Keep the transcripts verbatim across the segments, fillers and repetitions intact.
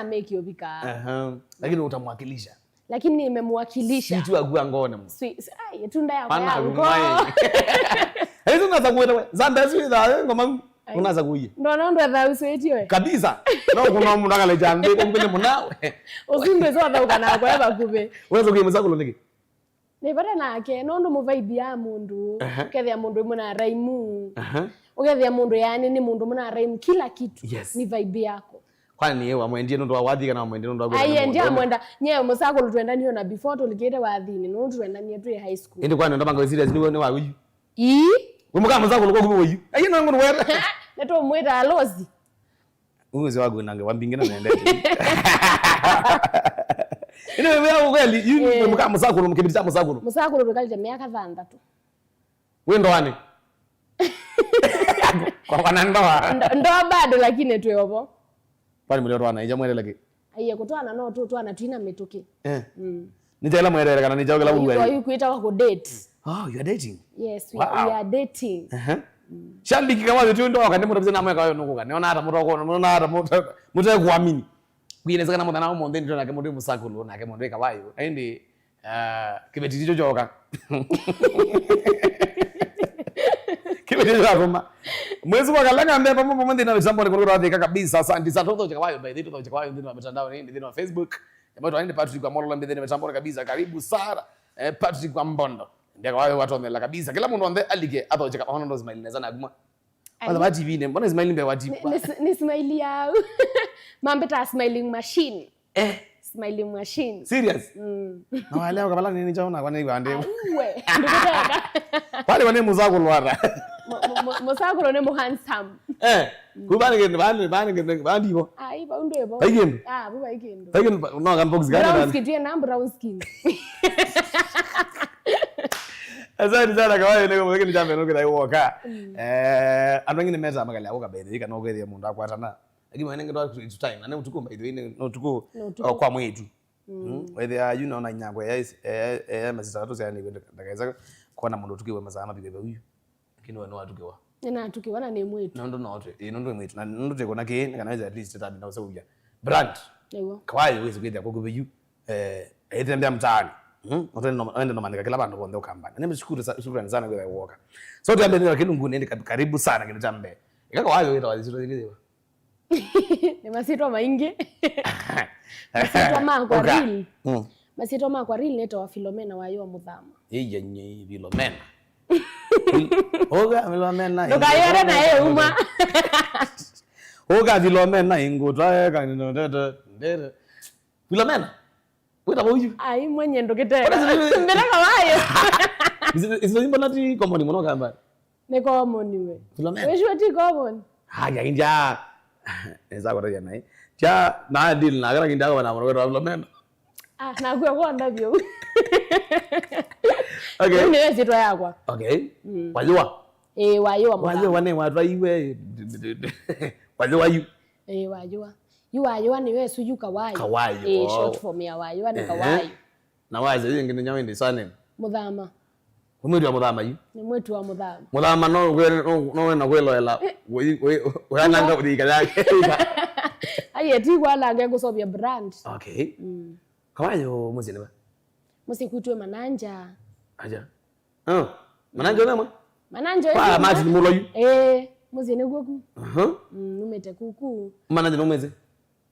Make ũvika. Aha. Lakini utamwakilisha. Lakini nimemwakilisha. Sweet waku wa ngoone mũno. Sweet. Ai, tunda ya Pana ngoo. Kumai. Hizo unaweza kuelewa. Zanda sweet da ngoma. Ai. Unaweza kuiya. Ndo no ndo tha usweti we. Kabisa. No kuna mtu akale jambe kwa kwenye mnawe. Usimbe zo tha ukana kwa eba kube. Unaweza kuiya msakulu niki? Nĩ vata nake, nũndũ mũ vibe ya mũndũ, Aha. ũkethĩa mũndũ ĩmwe na raimu, Aha. ũkethĩa mũndũ yani nĩ mũndũ mũna raimu, kila kitu Yes. ni vibe yako. Kwani nĩ wamwendie nũndũ wa wathi kana wamwendie nũndũ wa kwenda Aiye, nĩ mũndũ ũmwe? Ndiamwenda, nye mũsakũlũ twendanie ona before tũlikĩte wathinĩ, nũndũ twendanie twĩ high school. Ĩndĩ kwani ndamanga wĩsiria nĩ nĩ wa wĩyu? Ii. Wĩ mũka mũsakũlũ kwa kubi wĩyu? Aiye, no ngũnũ were. Nĩtũmwĩta Alosi. Uwezi wagu na ngewa mbingi na nendete. Ino wewe ukweli, you Eh. mka musakulu, mkibita musakulu. Musakulu tukalite miaka thantatu. Wendo wani? Kwa wana ndoa. Ndo- Ndoa bado lakini twĩ ovo. Kwani mlio twana ija mwelele ki? Aiye kutwana no tu twana twina mituki. Eh. Mm. Nĩ kyaĩla mwerere kana nĩ kyaũ kĩla ũwai? Yu kwĩtawa ku date. Oh, you are dating? Yes, we, Wow. we are dating. Ehe. Shabiki kama wetu ndo wakati mtu mzee na mweka wewe nukuka. Niona hata mtu wako, niona hata mtu mtu kuamini. Kwine sana mwana mwa mzee ndio nake mtu msakulu nake mtu kawayo. Indi ah kibeti ticho choka. Kibeti ticho kuma. Mwezi wa kalanga mbe pamoja pamoja na mitambo ni kwa kabisa. Asante sana. Tuthoche kawayo by the way, tuthoche kawayo ndio mitandao ni ndio Facebook. Jambo twaende Patrick wa Molola mbithini mitamboni kabisa. Karibu sana. Eh, Patrick wa Mbondo. Ndio kwa watu wamela kabisa. Kila mtu wande alike athocheka mahono ndo smile neza na kuma. Ai. Wala wa T V ne. Mbona smile mbe wa T V? Ni, ni, ni smile yao. Mambeta smiling machine. Eh. Smiling machine. Serious? Mm. Na wale kwa bala nini chaona kwa nini wande. Aiwe. Ndikutaka. Pale wane muzako lwara. Mo- mo- mo- Mosakolo ne mo handsome. Eh. Kubani ke bani bani ke bani bo. Ai, ba undwe bo. Baigendo. Ah, bu baigendo. Baigendo no kan box gani Brown bani. Skin, yeah, na brown skin. Asante sana kwa wewe niko mwingine jambo niko na woka. Eh, andũ angĩ nĩmetawa makalea gũka by the way kana ũkethĩa mũndũ akwatana. Lakini mwana ngĩ twa create time na nĩ ũtukũ by the way nĩ ũtukũ. Nĩ ũtukũ. Oh, kwa mwĩtu. Mm. Wethĩa yu naona inyakwa ya ya masita tatu sya nĩ ndakaisa kuona mũndũ tukiwe masaa mapike vya uyu. Lakini wewe nĩwatukiwa. Nĩnatukiwa na nĩ mwĩtu. Nũndũ no twe, ĩ nũndũ mwĩtu. Na nũndũ teko na kĩ kana weza at least tabi na usauvya. Brand. Nĩguo. Kawayo wezi kwithia kwa kuve yu. Eh, etembea mtaani. Mm? Wende no manika kila bandu bonde ukambani. Nime shukuru sa- shukrani sana kwa woka. So tuambie ndio kinu ngune ndi karibu sana kile tambe. Ikaka wayo wita wazito zikizwa. Nĩ masyĩtwa maingĩ. Masyĩtwa makwa Ũka. Real. Mm. Masyĩtwa makwa real nĩtawa Philomena Wayo wa Mũthama. Ĩya nye Philomena. Ũka Philomena. Ndũkayere na yĩ uma. Ũka Philomena ingũtwa eka ndete ndete. Philomena. Wĩta ũyu. Ai mwenye ndũkĩte. Mbere kawayo. Izo izo mbona ti common mũno kamba. Nĩ common we. Philomena. Wĩsure ti common. Haya inja. Neza kwa tena. Tia na deal na gara kinda kwa na mwana wa Philomena. Ah, na kwa kwa ndavyo. Okay. Nĩ wezi twa yakwa. Okay. Wajua. Eh, Wayo wa Mũthama. Wajua ne watu iwe. Wajua yu. Eh, Wayo. Yu Wayo ni wesu yu Kawayo. Kawayo. Eh, short form ya Wayo ni Kawayo. Na waze yingi ni nyawe ndi surname. Mũthama. Nĩ mwĩĩtu wa Mũthama yu. Nĩ mwĩĩtu wa Mũthama. Mũthama no wĩ- no- no wena kwĩloela. Ũyananga ũthika yake. Aiye ti kwananga ngũsovya brand. Okay. Mm. Kawayo mũsyĩ nĩva? Mũsyĩ kwitũ wĩ Mananja. Aja. Oh. Mananja nĩmwe? Mananja. Kwa Martin Muloyu. Eh, mũsyĩ nĩguo ku. Aha. Mm, numĩte kuku. Mananja no mwezi.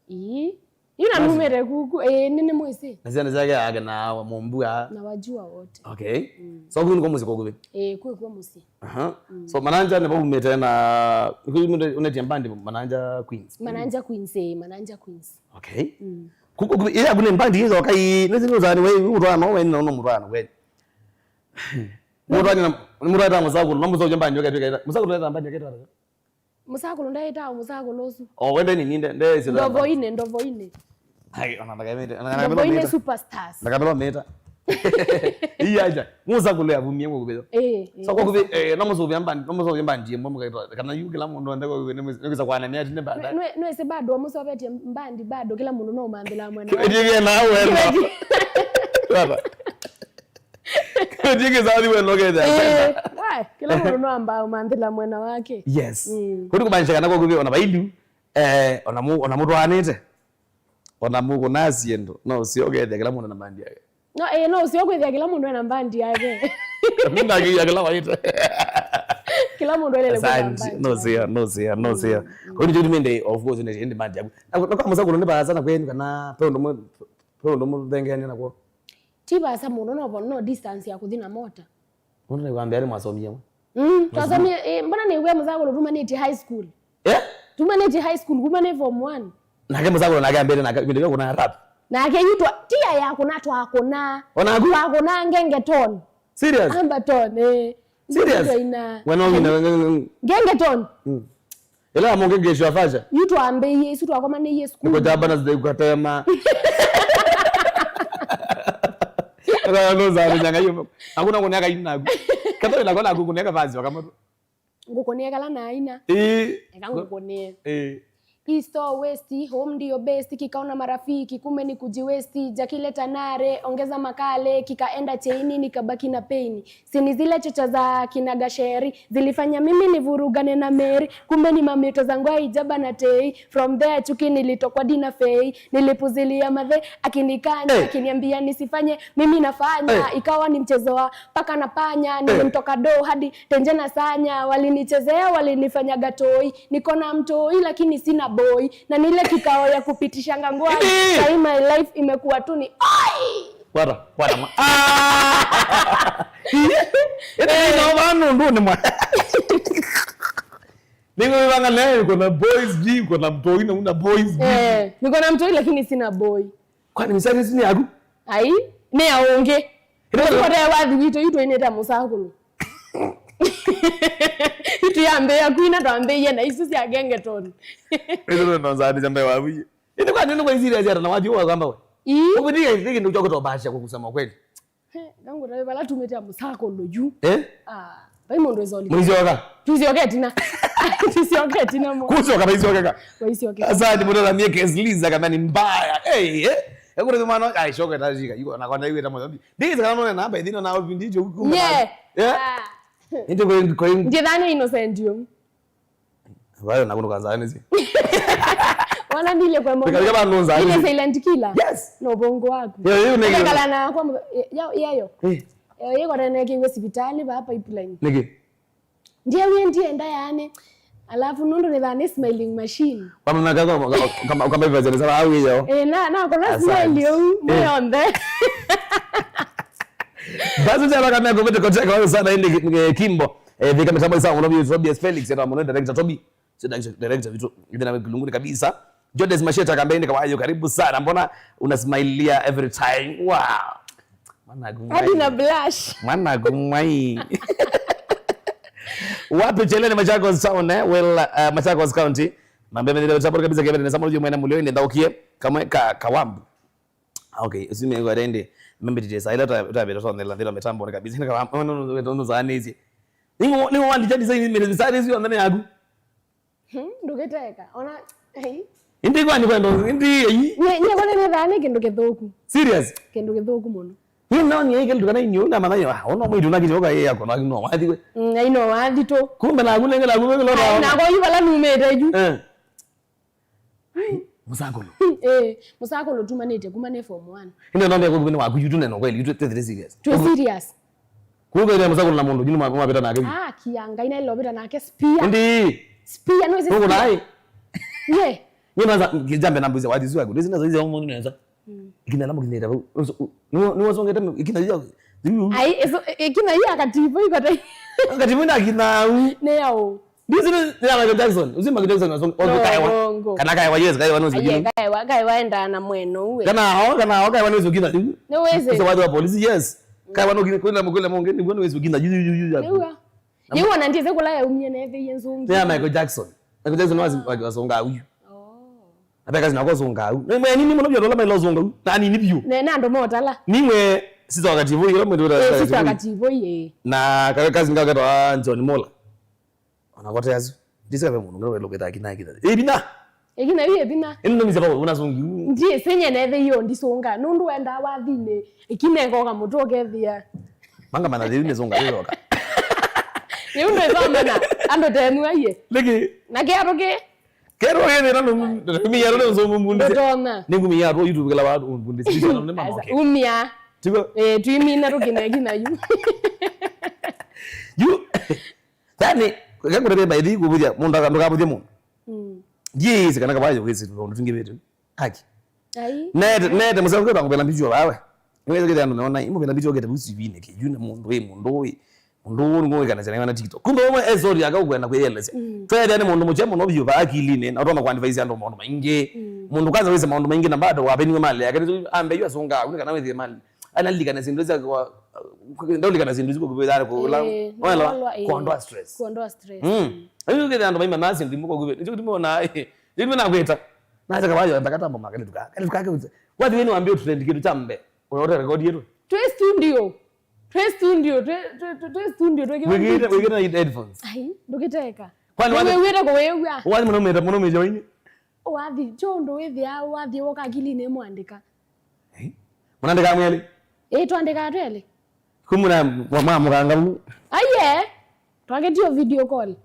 Ii. Yu na numĩte kuku, ĩĩ, nĩ nĩ mwĩsĩ. Na syana syake ake na wa Mombua. Na Wajua wote. Okay. Mm. So kũu nĩko mũsyĩ kwa kuvi. Ĩĩ, kwĩ kwa mũsyĩ. Aha. Mm. So Mananja nĩvo umĩte na kũu unetie mbandi Mananja Queens. Mananja Queens, ĩĩ, Mananja Queens. Okay. Mm. Kuku kuvi ĩya kune mbandi hizo kai nĩ zinu zani wewe utwana wewe na uno mutwana wewe. Mutwana mutwana musakulu no musoje mbandi yake tukaita. Musakulu ata mbandi yake tukaita. Musakulu ndaitawa musakulu usu. O wende ni ninde nde sila. Ndovoine, ndovoine. Hai ona ndakamete. Ndovoine superstars. Ndakamelo meta. Iya aja. Musakulu ya vumie kwa kubeyo. Eh. So kwa kubeyo eh na muso vyamba, na muso vyamba ndiye mwa mukaitwa. Kana yu kila mundu ande kwa kubeyo ni kisa kwa nani ati ne bada. Nwe nwe se bado muso betie mbandi bado kila mundu no mandila mwana. Ndiye na wewe. Baba. Ndiye kisa ni wewe no kenda. Eh. Why? Kila mundu no amba mandila mwana wake. Yes. Mm. Kuti kumaanisha kana kwa kubeyo ona baidu. Eh, ona mu ona mutwanite. Ona mũkũna syĩndũ, no ũseo ũkethĩa kĩla mũndũ na mbandi yake. No, eh, no ũseo kwĩthĩa kĩla mũndũ ena mbandi yake. Mũndũ akĩia kĩla waĩte. Kĩla mũndũ elele kwĩna Asante. Mbandi No yake. sea, no sea, no sea. Mm, mm. Kwa hiyo ndio mende, of course, ndio mbandi yako. Na na kwa msako ndio baza na kwenu kana pe ndo mu pe ndo mu thengeania na kwa. Ti baza mũno, no bo-, no distance ya kũthi na mota. Mũndũ nĩ kwambia ni mwasomia. Mm, twasomie, eh, mbona nĩ wĩa mũsako tumanĩtie high school? Eh? Tumanĩtie high school, kuma nĩ form one. Nake mũsako nake ambĩte nake kĩndũ kĩu kũna rap. Nake yu twa-, tia ya kũna twakũna. Onaku? Twakũna ngengeton. Serious? Ambaton, eh. Serious? Twaina. Mwana wangu na ngengeton. Mm. Ila amonge gesho afasha. Yu twambĩie, isu twakomanĩie school. Niko jaba na zide kukatema. Aka no zani nyanga hiyo. Hakuna kuneka ina. Kato ila kona kukuneka vazi wakamatu. Ngũkũnĩe kala na aina. Ĩĩ. Eka ngũkũnĩe. Ĩĩ. East or west, home ndio best, kikaona marafiki, kumbe ni kujiwesti, jakileta nare, ongeza makale, kikaenda cheini, nikabaki na pain. Sini zile chocha za kina Gasheri, zilifanya mimi nivurugane na Mary, kumbe ni mamito zangu aijaba na tei. From there, chuki nilitokwa dina fei, nilipuzilia mathe, akinikanya, Eh. akiniambia nisifanye, mimi nafanya, Eh. ikawa ni mchezo wa paka na panya, Eh. nilimtoka do hadi tenje na sanya, walinichezea, walinifanyaga toi. Niko na mtoi, lakini sina boy. Na nile kikao ya kupitishanga ngwai. Ĩndĩ. Sahi my life imekuwa tu ni, oi! Wata, wata mwa. Ah! Ĩndĩ nĩ no vano ndo nĩ mwa. Nĩ wewe vanga naye uko na boys, ji, uko na mtoi na una boys. Eh, niko na mtoi, lakini sina boy. Kwani msari sini yaku? Ai, nĩ ya ũngĩ. Ĩndĩ Ũsikote wathi witũ, itũ inĩte mũsakũlũ. Itũ yambĩĩa kwina, twambĩie na isu sya gengetoni. Ĩndĩ no nzani jambe wawi. Ĩndĩ kwani nĩ kwa serious hata na wathi wa kwamba we. Ii. Ũbidi ya thiki ndio choko tobasha kwa kusema kweli. He, ngangũtawe vala tumĩte mũsakũlũ yu. Eh? Ah, vai mũndũ wĩsa ũlika. Mũisyoka? Tũisyoke ĩtina. Tũisyoke ĩtina mo. Kusyoka, vaisyokeka. Vaisyokeka. Asante, mũndũ aramie Kesliza kana ni mbaya. Hey, eh? Ekũrĩ mwana, ai, shoka tashika. Yuko na kwana iwe tamoja. Ndĩsĩ kana none namba ĩthina na obi ndicho huko. Yeah. Yeah? Ah. Ndio kwa, kwa. Ndithano innocent yo. Vayo na kũndũ kanzanĩsye. Wana nile kwa mwana. Nikaika vandu nzanĩsye. Ile silent killer. Yes. No bongo wako. Yo, yo, nĩkĩ? Kala na kwa mu-, ya, ya, yo. Eh. Yo, yiko tena kiwe sipitali ba pipeline. Nĩkĩ? Ndiye wewe ndiye ndaya yani. Alafu nundu ni thani smiling machine. Kama na kama kama kama vile zile sawa au hiyo. Eh, na na kuna Asante. Smile yo, Eh. Moyo on there. Basi tena kama kwa vitu kocha kwa sana ile kimbo. Eh, vika mitambo sawa, unabi Tobias Felix, ya mwana director Tobi. Sio director, director vitu. Ndio na kilunguni kabisa. Jodes Masheta kambe ni kawayo, karibu sana. Mbona unasmilia every time? Wow. Mwana gumai. Hadi na blush. Mwana gumai. Wapi cheleni Machakos Town, eh? Well, uh, Machakos County. Mambe mwenye tabu kabisa kebele nesa mwana mwana mulio ni ndaukie. Kamwe ka kawambu. Okay, usime kwa rende. Mambe tete saila ta ta beta sonde la ndilo mitambo ni kabisa. Ni kawambu. No no no no zanezi. Ningo ningo wandi jadi sai ni mele zanezi ndani yaku. Hmm, ndũkĩteka. Ona, ei. Indi kwani kwendo, indi ei. Nye, nye kone ne thani kindu kithuku. Serious? Kindu kithuku muno. Ni no ni ike ndukana inyo na mana yo. Ah, ono mwitu na kijoka ye yako na no wathi we. Mm, ai no wathi to. Kumbe na kule ngela kule ngela. Ai na ko yu bala numete ju. Eh. Musakolo. Eh, musakolo tumanite kuma ne form one. Indi no ndeko kuni waku yu tu neno kweli, yu tu tete serious. Tu serious. Kuko ile musakolo na mundu, jini mwa mwa pita nake. Ah, kianga ina ilo pita nake spear. Indi. Spear no is Nuko spear. Nai. Ye. Ni maza kijambe na mbuzi wathi zwa. Ndisi na zaiza mundu neza. Mm. Ikina lamu kineta. Ni ni wasongeta ikina yo. Ai, eso ikina ya kativo iko tai. Kativo na kina u. Ne yao. Ndisi ni ya Michael Jackson. Uzi Michael Jackson wasong. No, Kaiwa. Bongo. Kana Kaiwa, yes, Kaiwa no Aye, zugina. Kaiwa, Kaiwa enda na mweno uwe. Kana ho, kana ho Kaiwa no zugina. No wezi. Sasa watu wa polisi, yes. Kaiwa no kina kwenda mkule monge ni kwenda wezi zugina. Yu yu yu yu. Niwa. Niwa na ndize kula ya umie na eve yenzu. Ya Michael Jackson. Michael Jackson was was songa uyu. Oh. Abeka zina kwa songa uyu. Ni mwe nini mwana bia dola mailo songa uyu. Na nini bio. Ne na ndo motala. Ni mwe sisi wakati huo ile mwe ndio. Eh, sisi wakati huo ye. Na kazi ngakata John Mola. Ona kote azu. Ndisika ve mundu ngero lo keta kina kina. Ebina. Ekina yu ebina. Ino misa pa una songi. Ndiye senye neve yo ndisonga. Nundu wenda wathine. Ekina ekoka mutu okethia. Manga mana thiu ni songa yoka. Ni undu ethomana. Ando tenu aye. Leke. Na ke aroke. Kero yethĩna nũmumia rũle nzũmumundĩsya. Ndũtonya. Nĩngũmia rũ YouTube kĩla wa umbundĩsya. Nĩ mamoke. Umia. Tigo. Eh, tuimina tũkĩnekina yu. Yu. Yani, kakũtavya maithi kũvũthya, mũndũ aka-, ndũkavũthye mũndũ. Mm. Ndiĩsĩ kana kavayo wĩsĩ tũndũ tũngĩ vĩtũ. Aki. Ai. Nete, nete mũseo kwĩtwa ngũvela mbicho vawe. Nĩweza kĩthĩa andũ meona, imũvela mbicho kete vusi vine kĩyu nĩ mũndũ wĩ mũndũ wĩ. Mũndũ ũũ nĩguo wĩkanasya nawe na TikTok. Kumbe ũmwe e sorry aka ũkwenda kwĩyelesya. Mm. Twethĩa nĩ mũndũ mũkye mũno vyũ va akilini, na ũtonya kũadvise andũ maũndũ maingĩ. Mm. Mũndũ kwanza wĩsĩ maũndũ maingĩ na bado waveniwe mali yake. Ambe yu asũngaa, ũnĩ kana wĩthĩe mali. Analilikana syĩndũ sya kwa, ndaulikana syĩndũ sya kũvĩthana kũla. Eh, wala, eh, kuondoa stress. Kuondoa stress. Mm. Ayu kĩthĩa andũ maimana syĩndũ imwe kwa kũvĩ. Ndio ndimona, eh, ndimwe na kwĩta. Na saka vayo ndakata mama kale tuka. Kale tuka ke. Wathi wenu ambio trend kitu cha mbe. Unaota record yetu. Twe studio. Twe studio, twe, twe, twe, twe studio, twe kĩvandĩ. Wĩkĩte, wĩkĩte na headphones. Ai, ndũkĩteka. Kwani wathi wĩwĩte kũwĩw'a. Wathi mũno meta, mũno meta waini. Wathi, kyo ũndũ wĩthĩa, wathi woka akilini mwandĩka. Eh? Mũnandĩka mwelĩ? Ĩĩ, twandĩkaa twelĩ. Kumuna mwa, mwa mũkanga vu. Aiye, twaketio video call.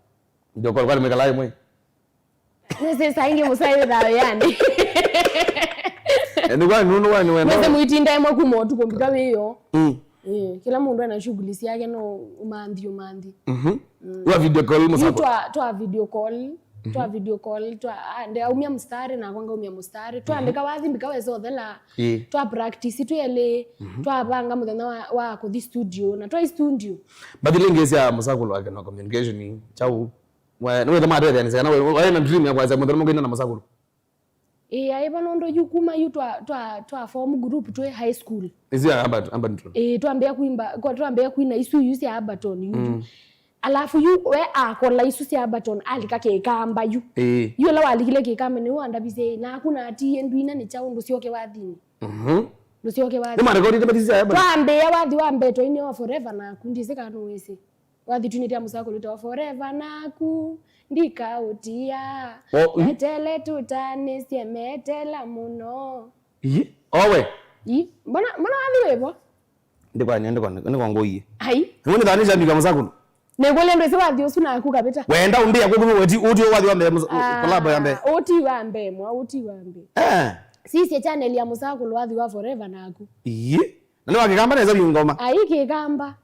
Video call, kwani mwĩkalaa ĩmwe? Nĩsĩ saa ingĩ mũsaĩ wĩthaa wĩanĩ. Eh, nĩ kwani nũndũ wani wenda. Nĩsĩ mũitinda ĩmwe kuma ũtukũ mbika wĩyo. Mm. Eh, kĩla mũndũ ena shughuli syake no ũmanthi, ũmanthi. Mhm. Mm. Wa video call. Yu mũsako. Twa, twa video call, twa video call, twa, ah, ndeaumya mstari na kwanga umya mstari. Twaandĩka wathi mbika wesa ũthela. Ĩĩ. Twa practice twelĩ, twavanga mũthenya wa, wa kũthi studio, na twai studio. Mbathi lĩngĩ sya mũsakũlo wake na communication, chau. We, nĩwĩtha matetheanĩsya kana we, we, waĩ na dream ya kwasya mũthenya mũkaina na masakũlũ? Ĩĩ, aĩ va nũndũ yu kuma yu twa, twa, twa form group twĩ high school. Isu ya Albert-, Alberton. Ĩĩ, twambĩa kuimba, kwa, twambĩa kuina isu yu sya Alberton yu. Mm. Alafu yu we akola isu sya Alberton alika Kĩkamba yu. Ĩĩ. Yu ũla walikile Kĩkamba nĩwe wandavisye, naku natiie ndwina nĩ kyaũ ndũsyoke wathini. Mhm. Ndũsyoke wathi. Nĩ marekodi ĩte mbathi sya Alberton? Twambĩa wathi wa mbee twainĩwa Forever naku, ndĩsĩ kana nũwĩsĩ. Wathi twinĩte ya mũsakũlũ wĩtawa Forever naku, ndikaũtia. Wo, mm. Metele tũtanĩsye, metela mũno. Ii, owe. Ii, mbona, mbona wathi wĩvo? Ndikwani, ndikwa, ndikwa ngũie. Ai. Nĩwe nĩthanĩsya mbika mũsakũlũ. Nĩkũlya ndwĩsĩ wathi ũsu naku kavĩta. Wenda ũmbĩa kũkũmĩ weti, ũtio wathi wa mbee mũs-, ah, collab ya mbee. Ũti wa mbee, mwa, ũti wa mbee. Eh. Sisye channel ya mũsakũlũ wathi wa Forever naku. Ii. Na nĩ wa Kĩkamba nesa vyũ ngoma. Ai, Kĩkamba.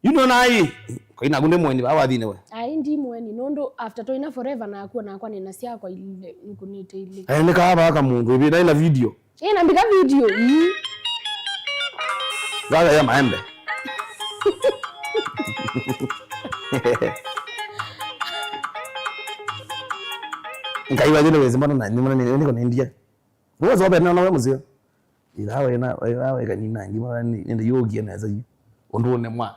Yu nona ii, kwaina kunde mweni vaa wathine we. Ai, ndi mweni, nũndũ after twaina Forever naku, nakwa nĩna syakwa ilĩ, nĩkũnĩte ilĩ. Eh, nĩ kaa vaa kamũndũ, ĩvĩ naĩ na video. Ĩ, na mbika video, ii. Vaya ya maembe. Ngai wa thĩna wezi mbona na, nĩ mbona nĩ, nĩ, nĩ, nĩ, nĩ, Nĩweza ũvene ona we mũseo. Ĩla wĩna, ĩla wĩkanina ngima, nĩ, nĩndĩ yũkie nesa yu. Ũndũ ũnemwa.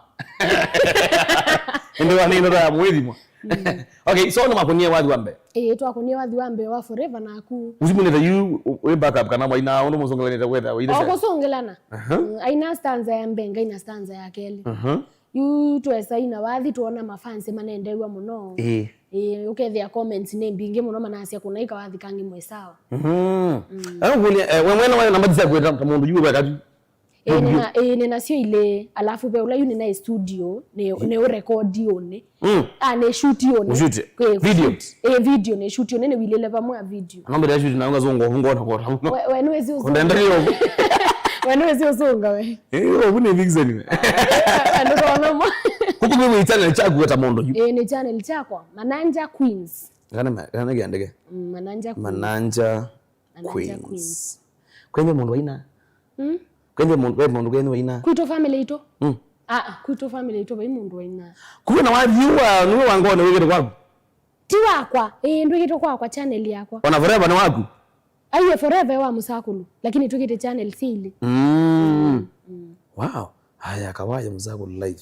Nĩndĩ wa nĩ ndoto ya mwĩthimo. Mm. Okay, so nĩ makunie wathi wa mbee. Ĩĩ, twakunie wathi wa mbee wa Forever naku. Usimunĩte yu, wĩ backup kana mwaina, ũndũ mũsongelanĩte kwetha, wĩthesya. O kũsongelana. Aha. Mm, aina stanza ya mbee, ngaina stanza ya kelĩ. Aha. Yu twesa ina wathi, twona mafansi manendeew'a mũno. Ĩĩ. Ĩĩ, ũkethĩa comments nĩ mbingĩ mũno manasya kũna ikawathi kangĩ mwĩ sawa. Mhm. Mm. Aya ũkũlya, eh, we mwene wayo namba sya kwĩta ta mũndũ yu weka tu. Ĩĩ, nĩna, ĩĩ, nĩnasyo ilĩ, alafu ve ũla yu nĩna studio, nĩ, nĩ ũrekodi ũnĩ. Mm. Ah, nĩ shoot ũnĩ. Ũshoot. Kwĩ video. Shoot. Ĩĩ, video nĩ shoot ũnĩ, nĩ wilĩle vamwe a video. Anombere shoot na unga zongo, ungo na kota. We, we nĩwezi ũzonga. Kondendeke yoku. We nĩwezi ũzonga we. Eh, obu nĩ vixen we. Andũ konomo. Kuku mimi channel chaku weta mondo yu. Eh, nĩ channel chakwa, Mananja Queens. Kana ma-, kana kiandike. Mm, Mananja Queens. Mananja Queens. Kwenye mũndũ waina. Mm? Kwenye mũndũ, kwenye mũndũ kwenye waina. Kwitũ family itũ? Mm. Ah, ah, kwitũ family itũ vai mũndũ waina. Kuwe na wathi wa, niwe wangone wĩkĩte kwaku? Ti wakwa. Ĩĩ, ndwĩkĩtwe kwakwa, channel yakwa. Ona Forever nĩ waku? Aiye, Forever wa mũsakũlũ, lakini twĩkĩte channel syĩ ilĩ. Mm. Mm. Wow. Haya, kawaja mũsakũlũ live.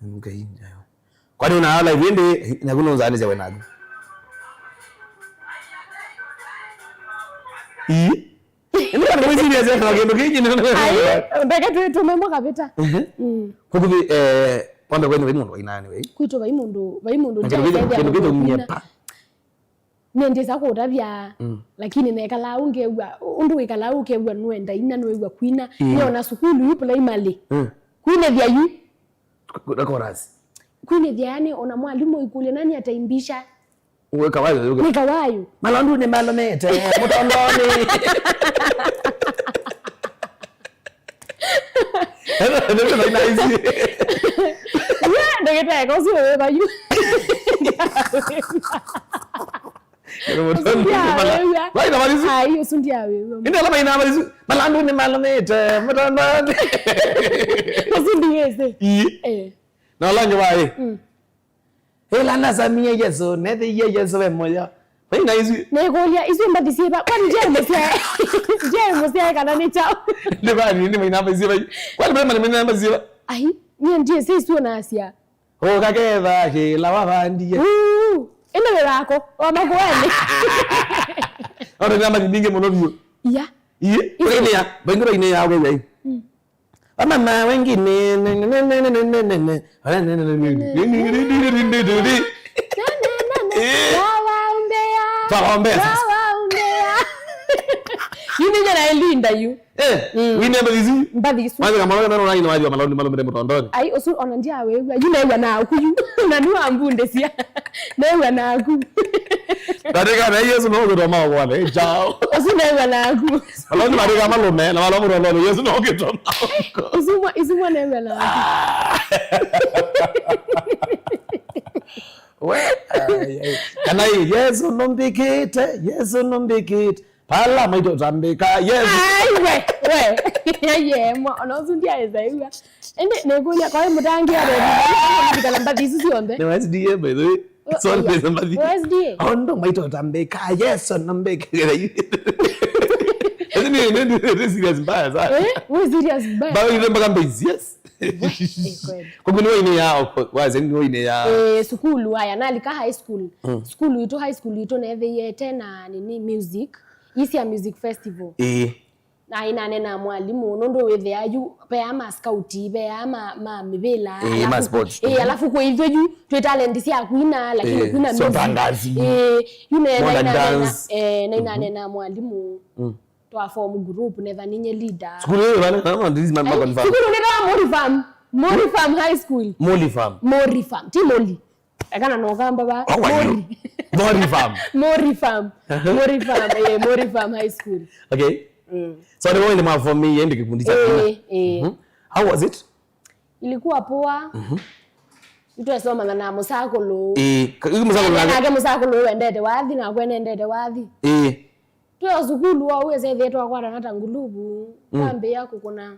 Ngai, ayo. Kwani una live ĩndĩ, naku nũnzanĩsya we naku? Ii? Ĩndĩ kana mwĩsiria sya kĩndũ kĩngĩ nĩ. Ai, ndeke twĩ tũmemwa kavĩta. Mhm. Mm. Kukuthi, eh, kwambe kwenye vai mũndũ wainani wei? Kwitũ vai mũndũ, vai mũndũ. Na kĩndũ kĩngĩ, kĩndũ kĩngĩ ũmie pa. Nĩndĩsa kũtavya, mm, lakini nekalaa ũngew'a, ũndũ wĩkalaa ũkew'a nũenda ina, nũew'a kwina, mm, nĩ ona sukulu yu primary. Mm. Kwinĩthya yu. Ku-, ku-, chorus. Kwinĩthya yani ona mwalimũ ikũlya nani ataimbisha. Wĩ Kawayu, wĩ Kawayu. Nĩ Kawayu. Malandu nĩ malomete mũtondonĩ. Ndio ndio ndio. Ndagĩtarĩ ũcio wĩ Kawayu. Ndio. Vai na malizu. Ai, ũsu ndiawĩw'a. Inde alama ina malizu. Malandu nĩ malomete mũtondonĩ. Ũsu ndiwĩsĩ. Ii. Eh. Na langi vai. Mm. Ĩla nasamie Yesũ, neethĩie Yesũ e mũyo. Vai na isu. Nĩkũlya, isu mbathi syĩva? Kwani ndiaĩ mũsyae? Ndiaĩ mũsyae kana nĩ kyaũ? Nĩ vani, nĩ maina mbathi syĩva? Kwani maina mbathi syĩva? Ai, niĩ ndiĩsĩ isu nasya. Ũkaketha kĩla wavandie. Uu, ĩndĩ wĩ wako, wa makũanĩ. Ona nĩ mbathi mbingĩ mũno vyũ. Iya. Ii, isu. Vainĩa, vaingĩ vainĩa wĩw'ai. Mm. Wamama wengine, ne, ne, ne. Eh. Wawaombea. Twawaombea sasa. Wawaombea. Yu nĩ nyana Elinda yu. Eh, mm. Wine mbathi isu? Mbathi isu. Mwathi kamaloke nano nai nĩ wathi wa malondu malomete mũtondonĩ. Ai, ũsu ona ndiawĩw'a. Yu new'a naku yu. Na nĩwambundĩsya. New'a naku. Ndatĩka na Yesũ no ũkĩtwa maũkũane. Chao. Ũsu new'a naku. Ala nĩ marĩka malũme, na ala mũtondonĩ, Yesũ no ũkĩtwa maũkũane. Isu mwa, isu mwa new'a naku. We, ai, ai. Kana ĩ, Yesũ nũmbĩkĩte, Yesũ nũmbĩkĩte. Pala maitũ tambĩka, Yesũ. Ai, we, we. Ye, mwa, ona ũsu ndiawĩsa ĩw'a. Ĩndĩ, nĩkũlya, kwa mũtangĩĩa, kana mbathi isu syonthe. Nĩ wa S D A, by the way. Sorry, yeah. Pesa mbathi. Wa S D A. Ondo maitũ tambĩka, Yesũ nũmbĩkĩte. Ĩndĩ nĩ, nĩ, nĩ, nĩ serious mbaya sana. Eh, we serious mbaya. Bawe ile mpaka mbazi, yes. Kweli. Kwa kweli, waine ya, kwa, waze ni waine ya. Eh, sukulu, haya, nalika high school. Mm. Sukulu itũ, high school itũ, neethĩie tena nini, music. Isia music festival. Eh. Na inanena mwalimũ, nũndũ wĩthĩa yu, veaa ma scout, veaa ma, ma mĩvĩla, eh, alafu, ma sports. Eh, alafu kwĩ ithyĩ yu, twĩ talent sya kwina, lakini, eh, kwina so music. Tangazi. Eh, yu ne, modern na inanena, dance. Eh, na inanena mwalimũ. Mm. Twa form group, netha ninye leader. Sukulu ĩyo, vana, vana, this man, ai, confirm. Sukulu nĩ ta Mori Farm. Mori Farm High School. Mori Farm. Mori Farm. Ti Mori. Ekana no kamba ba. Oh, wa Mori. Mori Farm. Mori Farm. Uh-huh. Mori Farm, eh, Mori Farm High School. Okay. Mm. So, ni wewe ndio mwaformie ndio kikundi cha. Eh, eh. Mhm. How was it? Ilikuwa poa. Mhm. Nitwesomana na mũsakũlũ. Eh, ka-, yu mũsakũlũ nake. Nake mũsakũlũ wendete wathi, nakwe nendete wathi. Eh. Twĩ o sukulu, o wĩsethie twakwatana ta nguluvu, mm, twambĩĩa kũkũna.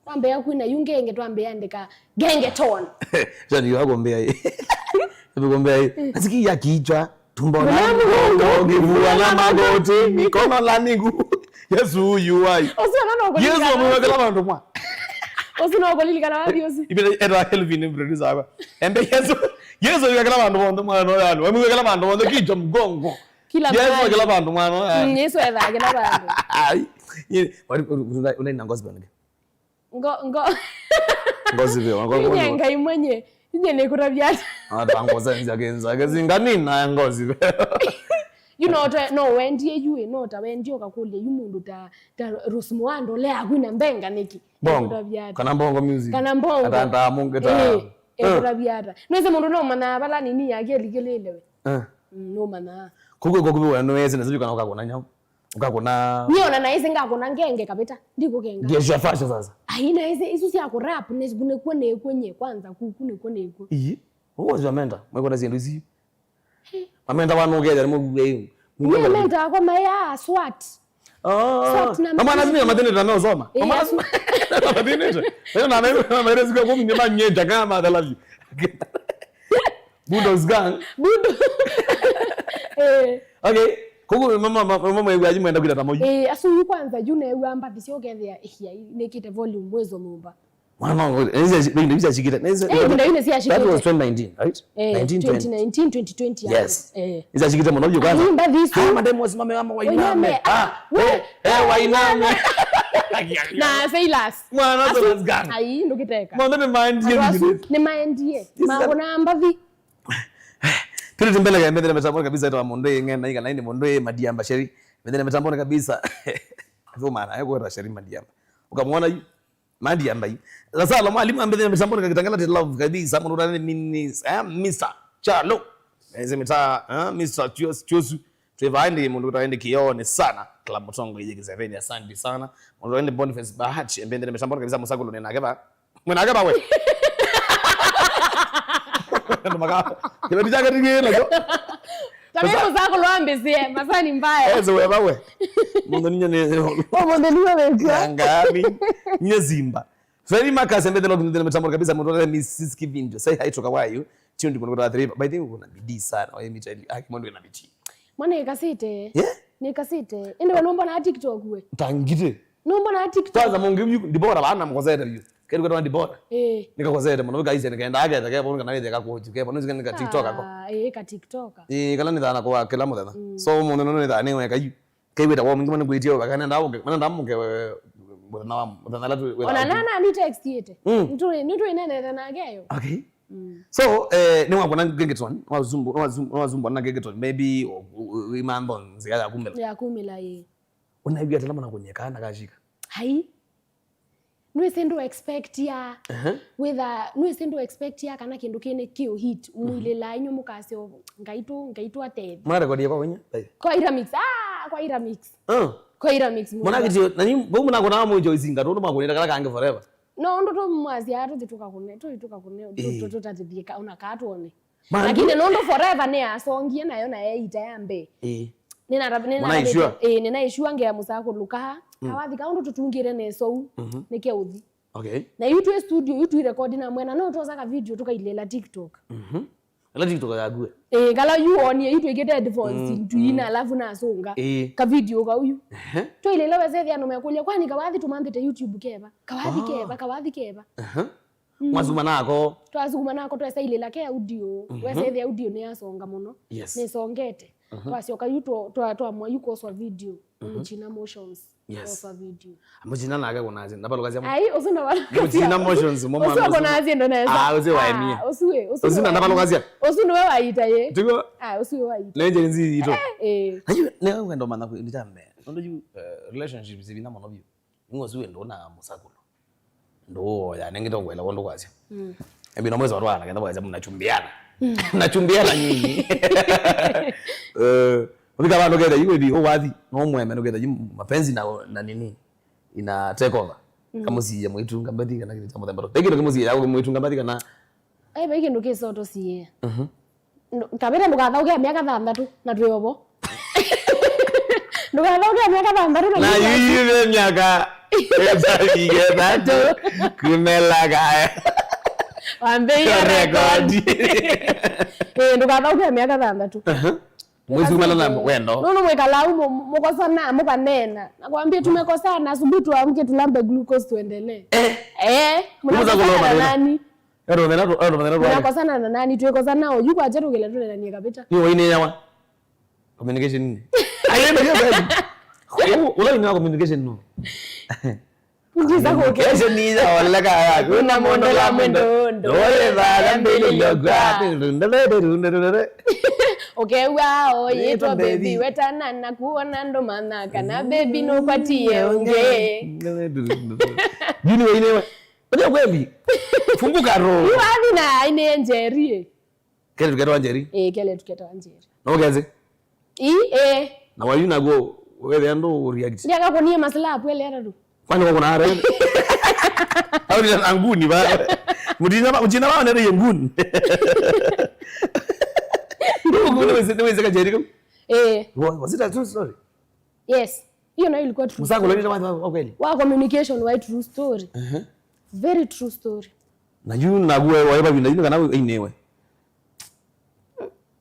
Twambĩĩa kwina yu ngenge, twambĩĩa andĩka gengetone. Sasa ni wako mbea hii. Niko mbea hii. Nasikia kichwa, tumbo na mgongo, kifua na magoti, mikono na miguu. Yesu yu hai. Ũsu no kũlilikana. Yesu amewekela vandu mwa. Ũsu no kũlilikana wapi ũsu? Ibile etwa Kelvin, producer hapa. Embe Yesu, Yesu amewekela vandu vonthe mwana wa yanu. Amewekela vandu vonthe, kichwa, mgongo. Kila mahali. Yesu amewekela vandu mwana wa yanu. Mm, Yesu ethaa kila vandu. Ai. Ye, wali, una, una, una ngozi bwana. Ngo, ngo. Ngozi vyo, ngo, ngo. Inye Ngai mwenye, inye nĩkũtavya ata? Ata ngozi nzake, nzake, zinganina ngozi vyo. You know, ta, no wendie yu, no ta wendie ũkakũlya yu mũndũ ta, ta Rose Muhando, le akwina mbenga nĩkĩ? Bongo. Nĩkũtavya ata? Kana Bongo music. Kana Bongo. Ata ndamunge ta. Eh, eh, eh, kũtavya ata? Nĩwĩsĩ mũndũ no manaa vala nini yake ĩlikĩlĩĩle we. Eh. Mm, no manaa. Kũkũ, kũkũ, we nĩwĩsĩ, na sijui kana ũkakũna nyau. Ũkakũna. Niĩ ona naĩsĩ ngakũna ngenge kavĩta. Ndikũkenga. Ndio cia fashion sasa. Ai, naĩsĩ isu sya kũrap, nĩsĩ nĩkuo nĩkuo nye kwanza, kuku nĩkuo nĩkuo. Ii. Who was your mentor? Mwekona syĩndũ ici? He. Mamenta wanu ũkethĩa nĩ mũvuvei. Niĩ mentor akwa maĩ a SWAT. Oh. SWAT na na mwana zini mathĩnĩte na meũsoma. Yes. Mwana zini mathĩnĩte. Leo na mimi na mimi sikuwa kumi ni manyeta kama thalathi. Bulldogs gang. Budo. Eh. Okay. Koguo mama, mama, mama, mama, ĩw'a aji mwenda kwĩta ta mũi. Eh, asu yu kwanza, yu newa mbathi syo kethia, eh, ya, nĩkĩte volume mwezo mumba. Mwana wangu, nĩsya, nĩsya, nĩsya shikita, nĩsya, eh, ndio, ndio, nĩsya shikita. That was twenty nineteen, right? Eh, nineteen, twenty. Twenty nineteen, twenty twenty. Yes. Eh. Nĩsya shikita mũno, yu kwanza. Ai, mbathi isu. Ah, mademu wasimame mama wainame. Wainame. Ah, ah, we, eh, eh, wainame. Na sailors. Mwana asu, sailors gang. Ai, ndũkĩteka. Mwana nĩ maendie. Andũ asu nĩ maendie. Makũna mbathi. Twĩlĩte mbele ya mbele mĩtamboni kabisa, ĩtawa mũndũ ĩ ng'ena, ĩ kana ĩ nĩ mũndũ ĩ Madiamba Sheri. Mbele mĩtamboni kabisa. Thũma na, eko ĩtawa Sheri Madiamba. Ũkamwona yu? Madiamba yu. Sasa, la mwalimu ambele mĩtamboni kakitangala te love kabisa, mũndũ ũtane minis, eh, Mister Chalo. Ese mita, eh, Mister Chus-, Chusu. Twĩ vaa ĩndĩ mũndũ wĩtawa ĩndĩ Kĩoonĩ sana. Kĩla mũtongo iye kĩseveni, asante sana. Mũndũ wĩtawa ĩndĩ Boniface Bahati, embende nĩ mĩtambo kabisa mũsakũlũ nĩ nake va. Mwenake vawe. Andũ maka-, kĩveti kyake ti kĩĩ nakyo. Tabe mũsakũlũ ambĩsĩe, masani mbaya. Ese we vawe. Mũndũ ninye nĩ. Ũmũnthĩ nĩwe wĩkwa. Ngami. Nye Simba. Very Marcus, embethelo kĩndũ nĩ mĩtambo kabisa, mũndũ wĩtawa Missus Kivinjo. Say hi to Kawayu. Tio ndi kũnũkũta three. By the way, kuna bidii sana. Oye Michelle, aki mwandu na bidii. Mwana ikasite. Yeah? Nikasite. Ende we nũmbonaa TikTok we. Tangite. Nũmbonaa TikTok. Kwanza mungi yu Dibora bana mkozete yu. Kedu kwa Dibora. Eh. Nikakozete mũno guys nikaenda ake take bono kana wethe ka kuji. Ke bono zikani ka TikTok ako. Ah, eh, ka TikTok. Eh, kala ni thana kwa kila mũthenya. So mũno no ni thana ni weka yu. Kaiweta wa mungi mwana ngwitio baka nenda uke. Mana ndamuke we mũthenya wa mũthenya la tu. Ona nana ni text yete. Mm. Nitũ nitũ inenete nake yo. Okay. Mm. So, eh, nĩwakona Gengetone, nĩwazumbu-, nĩwazum-, nĩwazumbwa na Gengetone, maybe, o, u-, u-, imantho nzĩa ya kumĩla. Ya kumĩla, ĩĩ. Ũnaĩw'a tala mana kũnyeka na kashika. Hai. Nĩwĩsĩ ndũ expect ya, Ehe. Wĩtha, nĩwĩsĩ ndũ expect ya kana kĩndũ kĩnĩ kĩũ hit, mwilĩla inyu mũkasyo, ngaitũ, ngaitũ atethĩ. Mwarekodie kwa wenye? Kwa Iramix, ah, kwa Iramix. Uh. Kwa Iramix. Mwana kitio, na nyi, bau mwana kona mwenjo isinga, ndo mwakonera kala kange forever. No ũndũ tũmwasya tũthi tũkakũne, tũthi tũkakũne, Ĩĩ. Tũ-, tũ-, tũtatĩthie ka-, ona kaa tuone. Man. Lakini nũndũ forever nĩyasongie nayo na yeita ya mbee. Ĩĩ. Nĩnata-, nĩnata-, Mwana ishua? Ĩĩ, nĩnaishua ngea mũsakũlũ kaa, Mm. Kawathi ka ũndũ tũtungĩte nesa ũu, Mhm. nĩke ũthi. Okay. Na yu twĩ studio, yu twi record na mwena, no twosa ka video tũkailĩla TikTok. Mhm. Ala TikTok yaku we. Eh, kala yu onie yu twĩkĩte headphones Mm, ntwina, mm. Alafu nasunga. Eh. Ka video kau yu. Ehe. Twailĩla wesethĩa andũ mekũlya, "Kwani Kawathi tũmanthĩte YouTube keva? Kawathi Ah. Keva, Kawathi keva?" Aha. Mm. Mwasukuma nako. Twasukuma nako, twesa ilĩla ke audio. Mhm. Wesethĩa audio nĩyasonga mũno. Yes. Nĩsongete. Mhm. Twasyoka yu twa-, twa-, twamwa yu kwoswa video. Mhm. Mũchina Motions. Yes. Kwoswa video. Mũchina nake kũnasya, ndavalũkasya. Ai, ũsu ndavalũkasya. Mũchina Motions, mo Ũsu mwana ũsu. Kũnasya ndo nesa. Ah, ũsu wa Ah, emie. Ũsu we, ũsu Ũsu we na wa ndavalũkasya. Ũsu nĩwe waita ye. Tiko? Ah, ũsu we waita. Nĩ Gen Z itũ. Eh, eh. Ayu, nĩ wendo mana kwĩ, nĩ chambe. Ndio yu, eh, relationships zina mono biũ. Nĩng'osi wĩ ndũũ na mũsakũlũ. Ndũũ ya nengete ũkwela wondũ kwasya. Mm. Ebi no mwezi watwana kenda kwasya mnachumbiana. Mm. Mnachumbiana nyinyi. Eh, ũthika vandu ketha yu ĩthi ũwathi no mweme nuketha yu mapenzi na, na nini ina take over. Mm. Kamusiya mwitu ngambeti kana kile cha muthemba. Pekino kimusiya yako mwitu ngambeti kana Eh, ve kĩndũ kĩsoto sie. Mhm. Ndũ-, kavĩte ndũkathaũke ya myaka thanthatũ, na twĩ ovo. Ndũkathaũke ya myaka thanthatũ na Na twĩ ovo. Yuyu ve myaka ĩtavike thatũ kumelaga. Wambĩie Record. Record. Eh, ndũkathaũke ya myaka thanthatũ. Aha. Mwezi umana na wendo. Nũndũ mwĩkalaa ũu mũ-, mũkosana, mũkanena. Nakwambia tumekosana, asubuhi tuamke tulambe glucose tuendelee. Eh. Eh, Kumuza mnakosana kuloma na neno. Nani? Ero thena tu, ero thena tu. Mnakosana na nani? Twĩkosana oyu kwakya tũkĩla tũnenanie kavĩta. Ni waine yawa. Communication ni. Ayende yo kweli. Ula ina communication no. Ndiza kũkĩa. Communication ni ya oleka ya. Kuna mũndũ la mwendo, ndũĩ thaya mbĩlĩlyo kwa. Ũkew'a oyĩtwa baby, wetana na kuona andũ manaka, na baby nũkwatie ũngĩ. Yuni waine we. Unajua kweli? Funguka roho. Yu athi na aine Njeri. Kele tuketwa Njeri. Eh, kele tuketwa Njeri. No kezi? I, eh. Na wayu naguo wethe andũ react. Ndiaka kunie maslap ele atatu. Kwani wako na are? Au ni nguni ba. Mujina ba, mujina ba ndio nguni. Ndio nguni wese, wese ka Njeri. Eh. Wa-, was it a true story? Yes. Hiyo nayo ilikuwa true Msako story. Lolita wa, wa, wa kweli. Wa communication wa true story. Ehe. Very true story. Na yu na guwe wa eba na yu kana inewe.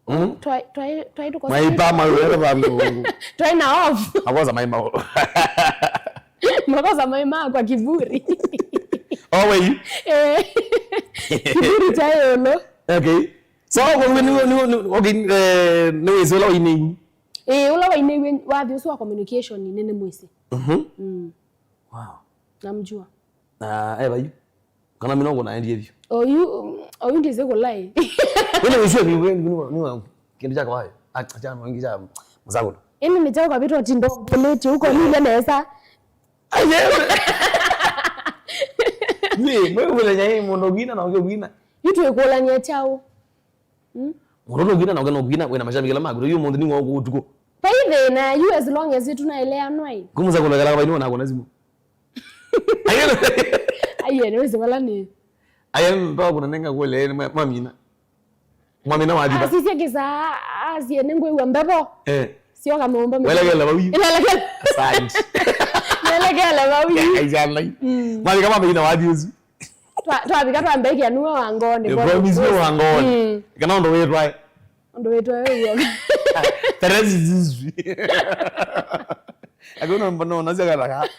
Mm? Twai, twai, twai tuko Maipa ma wera ba mungu. Twai na off. Akoza maima. Makosa maima kwa kiburi. Oh, wait. Eh. Kiburi cha yolo. Okay. So, kwa ni, ni, ni, okay, eh, ni wezi ula wa inewe. Eh, ula wa inewe, wathi usu wa communication ni nene mwisi. Mhm. Mm. Wow. Namjua. Na, eh, bai. Kana mino kuna endi evyo. Oyu, oyu ndize kulai. Wene wezi ni, ni, ni, ni wangu. Kindu cha kawayo. Acha no ingi cha mzako. Ini ni chao kabitwa tindo kulete huko ni ile nesa. Aye. Ni, mwe kule nyai mondo gina na ngio gina. Yu twĩkũlany'a kyaũ? Mm? Mũndũ nũkwina na ũkena ũkwina, wĩna mashabiki ala maku. Yu mũndũ nĩ wa ũtukũ. Vai thĩna, yu as long as tunaeleanwa ĩ. Kũmũsa kũlekela kavaini wana kona simu. Aiye, nĩ wĩsĩ vala nĩ. Aiye, mpaka kuna nenga kule, ni mwa-, mwamina. Mwamina wa thiva. Asisye kĩsaa, asie nĩ ngwĩw'a mbevo. Eh. Sio kama ũmba mĩtĩ. Welekele vau yu. Welekele. Asante. Welekele vau yu. Aijanai. Mm. Mwamika mwamina wa thiusu. Twa-, twavika twambĩkĩa nĩwe wa ngoonĩ. Promise nĩwe wa ngoonĩ. Mm. Kana ũndũ wĩtwae. Ũndũ wĩtwae wĩw'oka. Terezi zizwi. Akuna mbona unazia kataka.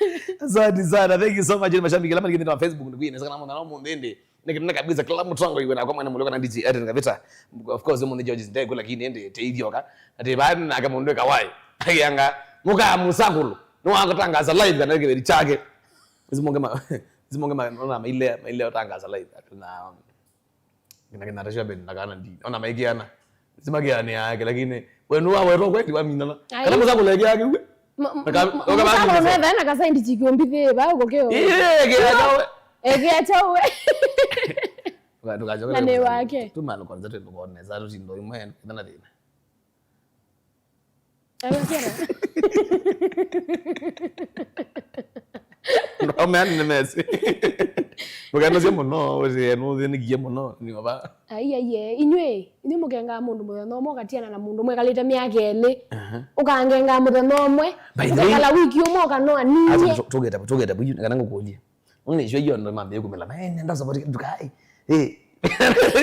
Asante sana. Thank you so much. Mashabiki, lama nikitenda Facebook ni kwine sana mwana mu ndende. Nikitenda kabisa kila mtu wangu iwe na kwa mwana mulio na D J Eden Kavita. Of course, mu George Ndego, lakini ende te ithioka. Ati bani na kama ndo kawai. Ayanga muka musakulu. No akatangaza live kana kiberi chake. Zimonge ma, zimonge ma, ona maile, maile utangaza live. Na, um, kina, kina Tasha Ben na kana ndi. Ona maikiana. Zimakiana yake, lakini we nũwa wetwa kweli wa minana. Ai. Kana musakulu yake yake we. Ma-, ma-, Aka-, ma-, aka musakulu bani nethwa na kasaindi chikiumbithi, ba uko keo. Iye, ke achawe. Eke achawe. Tuka-, tukachoka. Na nĩ wake. Tumalo kwanza tu tukoneza tu tindo imwe, kana thina. Agakera. Ndome ani nĩ mesi. Mũkenosie mũno, ũsĩe nũthĩnĩkie mũno, nĩ oba. Ai, ai, ye. Inyuĩ, inyuĩ mũkengaa mũndũ mũthenya ũmwe, ũkatiana na mũndũ mwekalĩte myaka ĩlĩ. Aha. Ũkangengaa mũthenya ũmwe, by the way, ũkekala wiki ũmwe, ũkanoa ninyie. Acha tu-, tũgeta, tũgeta, kana ngũkũlye. Ũnĩsyo iyo ndo mambie kumela. Maĩ nenda support ndukai. Eh.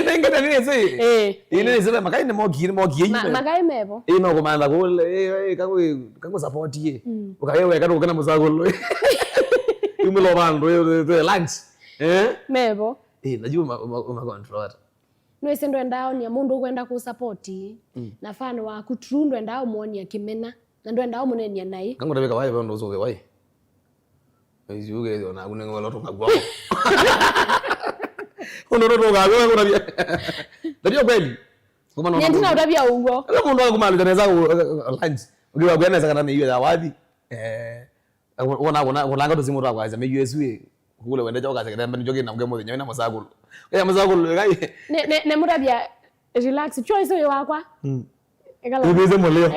Nengeta nini sĩ? Eh. Ine sema makai ni moki, ni moki. Ma-, makai mevo. Eh, no kumanda kule. Eh, eh, kangu, kangu support ye. Mm. Ukaye we katu kana musagolo. Umelo bandu, eh, eh, lunch. Eh? Mevo. Eh, najua ma, ma, ma control hata. Nwĩsĩ ndwendaa onia mũndũ ũkwenda kũ support, mm, na fan waku true ndwendaa ũmwonia kĩmena, na ndwendaa ũmũneenea naĩ. Kangũtavika waĩ ve ũndũ ũsũvĩ waĩ. Isi ũkethĩwa naku nĩ ng'olo tũkagwao. Ũndũ tũtũkagwao ngũtavia. Ndio kweli. Nyie ndina ũtavia ũguo. Ĩla mũndũ akakumalĩta nesa, uh, uh, lunch. Ũkiwa kwĩanesa kana nĩ iwe ya wathi. Eh, Wona, wona, wonanga tũsimũ twa kwasya mĩio ĩsu ĩ, kule wende kyoka sekete mbani kyoki na ngemo thenya wĩna mũsakũlũ. Wĩna mũsakũlũ, gai. Ne, ne, ne mũtavya, relax. Choice ũyũ wakwa. Mm. Ekala. Ũbize mũlio.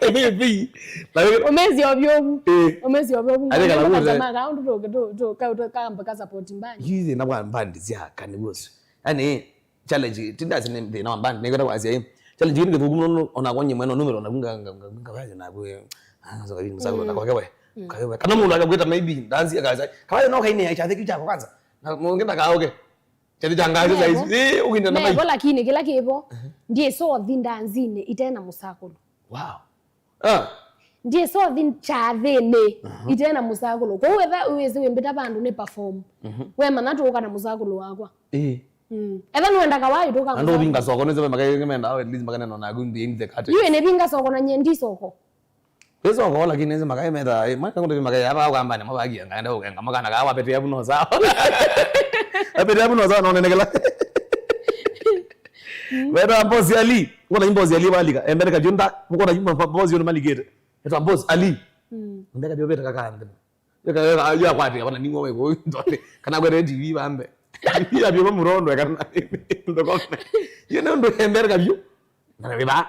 Ĩbi, ĩbi. Na wĩ- Ũmezi ovyo ovu. Eh. Ũmezi ovyo ovu. Ate kala ngwenda kũte- kama ka ũndũ tũ, tũ, tũ, ka, tũ, ka, ka support mbani. Hizi na kwa mbandi sia kani wosu. Yaani, challenge, tindasi nĩ thĩna wa band, nĩkwenda kwasya ĩ. Challenge ĩĩ nĩ kĩthũku mũno, ona kwa nyie mwene numero na kunga, nga, nga, nga, nga, na kwe, ah, so kabi msako na kwake we. Mm. Kwake we. Kana mũndũ akakwĩta maybe, dance ya kaza. Kawaja no kaine ya chathi kicha kwanza. Na mũngĩ ndakaoke. Chathi cha ngazi saizi. Ĩ, ũkĩnda na mai. Mevo, lakini kĩla kĩvo, ndiĩ so thi ndanzinĩ itena mũsakũlũ. Wow. Ah. Ndiĩ so thi chathĩnĩ, mhm, itena mũsakũlũ. Kwoou etha wĩsĩ wĩmbĩta vandũ nĩ perform. Mhm. Wemanya tũũka na mũsakũlũ wakwa. Ĩĩ. Mm. Etha nũenda kawai tũka. Na ndũvinga soko, nĩsĩ makai mendaa at least makanena naku in the, in the curtain. Yu ene vinga soko na nyie ndi soko. Ĩ soko, lakini nĩsĩ makai meta, ĩ, maka kũndũ makai ava kwambane mavagia ngaenda ũkenga makana kawa pete yabu no sawa. Pete yabu no sawa no nenekela. Weta mbosi Ali, ngona mbosi Ali balika, embere kajunda, ngona mbosi yono malikete. Etwa Boss Ali. Mm. Mbeka bio beta kaka ande. Beka yo akwati kana niwo we ko ndote. Kana kwere T V bambe. Ya bio murondo kana ndokome. You know ndo embere kabio. Na we ba.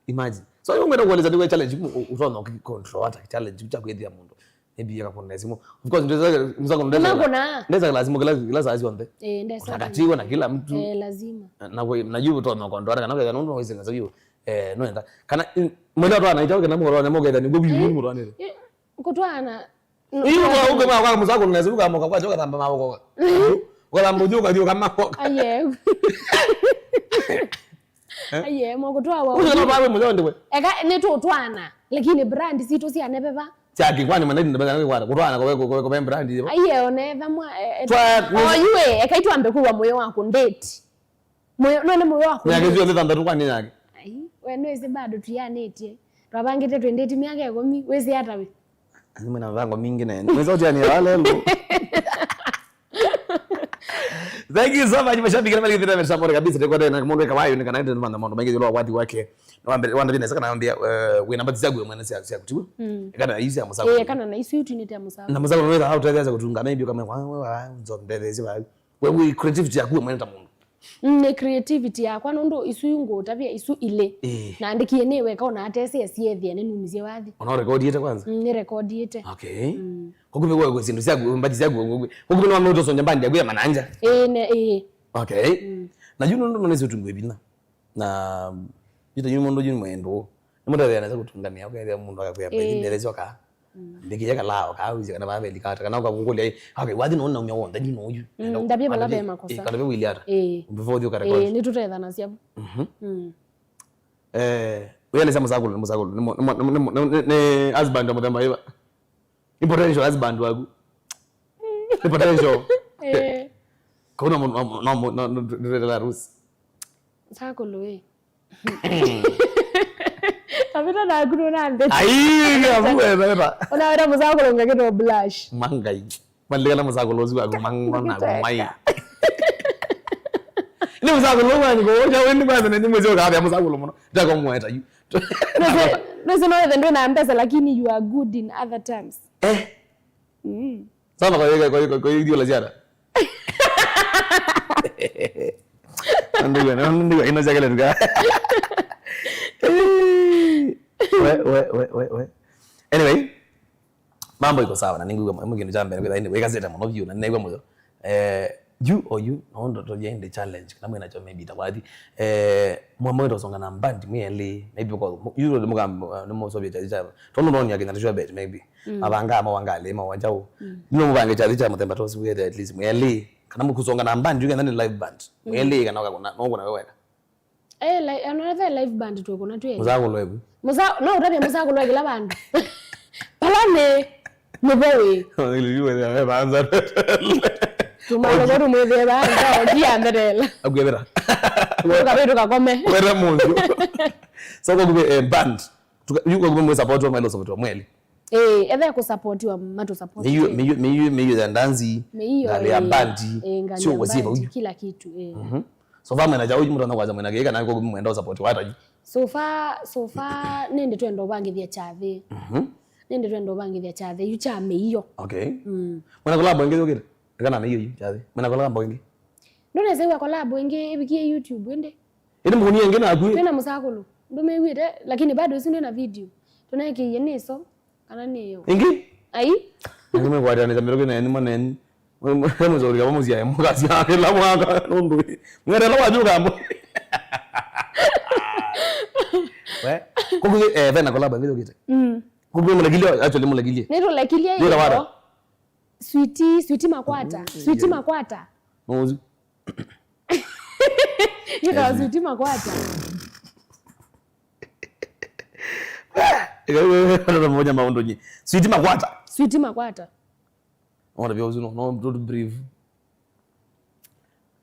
Imagine. So you ngwenda kueleza ni we challenge mu utono control hata challenge cha kwethia mundu. Maybe yaka kuna simu. Of course ndio mzako ndio. Kuna. Ndio lazima kila kila saa zote. Eh, ndio. Utakatiwa na kila mtu. Eh, lazima. Na kwa na yuko utono control kana kwa ndio wezi ngaza hiyo. Eh, no enda. Kana mwenda tu anaita kana moro na moga ni gobi ni moro anele. Kũtwaana. Ĩĩ, ũka, ũka, ma, kwa mũsakũlũ nesa, ũkamoka, kwa choka thamba mawoko. Mhm. Ũkathamba ũthiũ, ũkathiĩ, ũkamakoka. Aye. Eh? Aye, mokũtwawa. Ũcio no bawe mũtheo ndiwe. Eka, nĩtũtwaana, lakini brand sitũ sya neveva. Chaki, kwani mwana ndio bana kwa kũtwaana kwa kwa kwa brand. Aye, onetha mwa, eh, eh, twa, oyue, eka itwambe kuwa moyo wako, date. Mũyo, none mũyo waku. Myaka ĩsu yonthe thanthatũ kwani yake? Ai, we nĩwĩsĩ bado tũyanĩtye. Twavangĩte twendeti myaka ĩkũmi, wĩsĩ ata we? Ani mwĩna mĩvango mingĩ nene. Mwĩsa ũtiania wa lelo. Thank you so much, mashabiki, na mali kabisa, tuko tena, mundu kawayo ni kana ndio maana maũndũ maingĩ yolo wathi wake. Wambe, wanda vina saka naambia, eh, wĩna mbati zagu mwana sia, sia kutiwa. Mm. Kana hizi ya musago. Eh, kana na isu tu ni ya musago. Na musago ndio hau taweza kutunga, maybe kama kwa, kwa, kwa, nzo ndethezi ba. We, we creativity yaku we mwene ta mundu. Mm, nĩ creativity yakwa, nũndũ isu ngũtavya isu ilĩ. Ĩĩ. Naandĩkie nĩ weka, ona atesĩ asiethĩa nĩnumisye wathi. Ona ũrekodiĩte kwanza? Mm, nĩrekodiĩte. Okay. Mm. Kwa kumbe kwa syĩndũ syaku, mbandi syaku, kwa kumbe no mtu sonja mbandi yaku ya mananja. Ĩĩ, ne, ĩĩ. Okay. Mm. Na yu nũndũ nonesi ũtungu ĩvinya. Na yu ta yu mũndũ yu nĩ mwendũ. Nĩ mũndũ nesa kũtũngamĩa, ũkethĩa mũndũ akakwĩa mbaithi. Ĩĩ. Ndelesyoka. Mm. Ndĩkĩye kalao, kaũisye kana vaveli kata, kana ũkakũngũlya, "Ĩ, okay, wathi nũũ naumya w'o, ndani nũũ yu?" Mm, ndavye vala ve makosa. Ĩ, kana ve wĩli ata? Ĩĩ. Before ũthi ũkarekodi. Ĩĩ, nĩtũtethanasya. Mhm. Mm. Eh, wĩanĩsya mũsakũlũ, nĩ mũsakũlũ, nĩ mũ-, nĩ mũ-, nĩ mũ-, nĩ, nĩ, nĩ husband wa mũthemba wĩva? Nĩ potential husband waku? Nĩ potential? Ĩĩ. Kau no mũ-, no mũ-, no mũ-, no, no, ndũretela harusi? Mũsakũlũ ĩ. Kavita naku nũnambĩte. Ai, amu wetha, wetha. Ũnaweta mũsakũlũ ngakĩtwa blush. Mangai. Malikana mũsakũlũ ũsu waku, mang-, mang-, mang-, mai. Nĩ mũsakũlũ wanyu, kwa ũcha wendi kwanza na nyimwe sio kavya mũsakũlũ mũno. Ndako mweta yu. Nũsĩ, nũsĩ no wethe ndwĩ na mbesa, lakini you are good in other terms. Eh. Mm. Sana kwa hiyo, kwa hiyo, kwa hiyo, kwa hiyo, la ziada. Ndio, ndio, ino chakele tuka. We, we, we, we, we. Anyway, mambo iko sawa, na ningwigua mũno, kĩndũ kya mbere, kwĩtha ĩndĩ wĩkasĩte mũno vyũ, na nĩnaigua mũyo. Eh, you or you, no ndoto ya ĩndĩ challenge, kana mwĩnacho maybe ta wathi. Eh, mwamwe tosonga na mbandi, mwĩ elĩ, maybe kwa, you nĩ mũkamba, nĩ mũsovya cha, cha, tondũ no ni akina tishwa bet, maybe. Mm. Mavanga, mavanga, lima, wanjau. Mm. No mũvange kyathi kya mũthemba tosi wethe at least mwĩ elĩ. Kana mũkusonga na band, you can then live band. Mm. Mwĩ elĩ, kana ũkakũna, no ũkũna we weka. Eh, li-, another live band twĩkũna twĩ elĩ. Mũsakũlũ eku. Mũsa-, no ũtavye mũsakũlũ wa kĩla vandũ. Pala nĩ, nĩ vo wĩ. Ili yu wethe we banza. Tumalo kwa tumwethe banza, okia mbetela. Akwethera. Ũkavĩtũka kome. Wethe mũndũ. So kwa kumbe, eh, band. Tuka-, yu kwa kumbe mwĩ support wa mwelo support wa mweli. Eh, ethe kũsapotiwa, matũsapoti. Mĩio, mĩio, mĩio, mĩio ya ndanzi, mĩio, ngalĩ ya, eh, bandi, eh, ngalĩ sio ya kwa sifa bandi, uyu. Kila kitu, eh. Mhm. So far mwena jao, mtu anakuwaza mwena geka na kwa mwenda support wata yu. So far, so far, nende twenda ũvangĩthya kyathĩ. Mhm. Nende twenda ũvangĩthya kyathĩ, yu cha mĩio. Okay. Mm. Mwena collab ĩngĩ yũkĩte? Kana mĩio yu kyathĩ. Mwena collab ĩngĩ? Ndũnesa wa collab ĩngĩ ĩvikie YouTube ĩndĩ. Ĩndĩ mũkũnie ĩngĩ naku ĩ? Twĩna mũsakũlũ. Ndũmĩw'ĩte, lakini bado isu nĩ na video. Tũnaĩkĩie nĩ so, kana nĩ yo. Ĩngĩ? Ai. Nĩmwĩkwatanĩte mĩtũkĩ nenyu manenyu. Mũzũri kama mũciae mũkasya kĩla mwaka nũndũ. Mwerela wa juu kambo. We, kuku, eh, vena collab video kite. Mm. Kuku mlekilie, actually mlekilie. Nĩ tũlekilie. Ndio wada. Sweetie, Sweetie Makwata. Mm, Sweetie yeah. Makwata. Mũzu. Yĩkawa Sweetie Makwata. Ĩkawa moja maũndũ nyi. Sweetie Makwata. Sweetie Makwata. Ona pia uzuno, no, don't brief.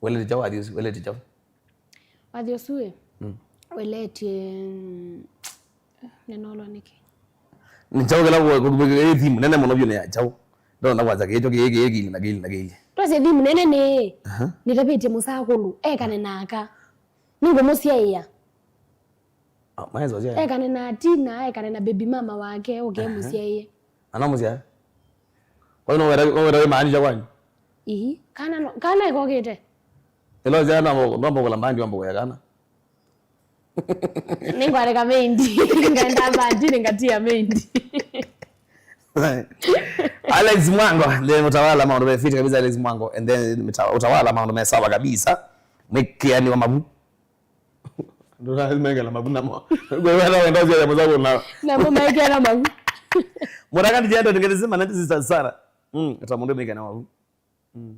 Wele ticha wathi ũsu, wele ticha. Wathi ũsu ĩ? Mm. Weletie, mm, nĩnolwa nĩkĩ? Nĩ kyaũ kĩla kũ-, kũ-, kũ-, ĩ theme nene mũno vyũ nĩ ya kyaũ? Ndona kwanza kĩkyo kĩĩ, kĩĩ, kĩĩ, na kĩĩ, na kĩĩ. Twasye theme nene nĩ, aha, nĩtavĩtye mũsakũlũ, ekane na aka. Nĩngũmũsyaĩa. Ah, maenzo sya. Ekane na Tina, ekane na baby mama wake, ũke, aha, mũsyaĩe. Ana mũsyae? Kwa hiyo no wera, no wera maanisha kwani? Ii, kana no, kana ikokite. Elo sya no, no mbogula mbandi wa mbogo ya kana. Nĩngwareka meindi. Ngenda mbandi, nĩngatia meindi. Alex Mwango, the Mutawala maũndũ me fit kabisa, Alex Mwango, and then Mita-, Utawala maũndũ me sawa kabisa. Mwĩkĩani wa mavu. Ndũramekela mavu namo. Wewe hata wenda usia ya mzako na. Namo maikela mavu. Muraka ndiye ndo ningezima na sisi sana. Mm, hata mundu mekana mavu. Mm.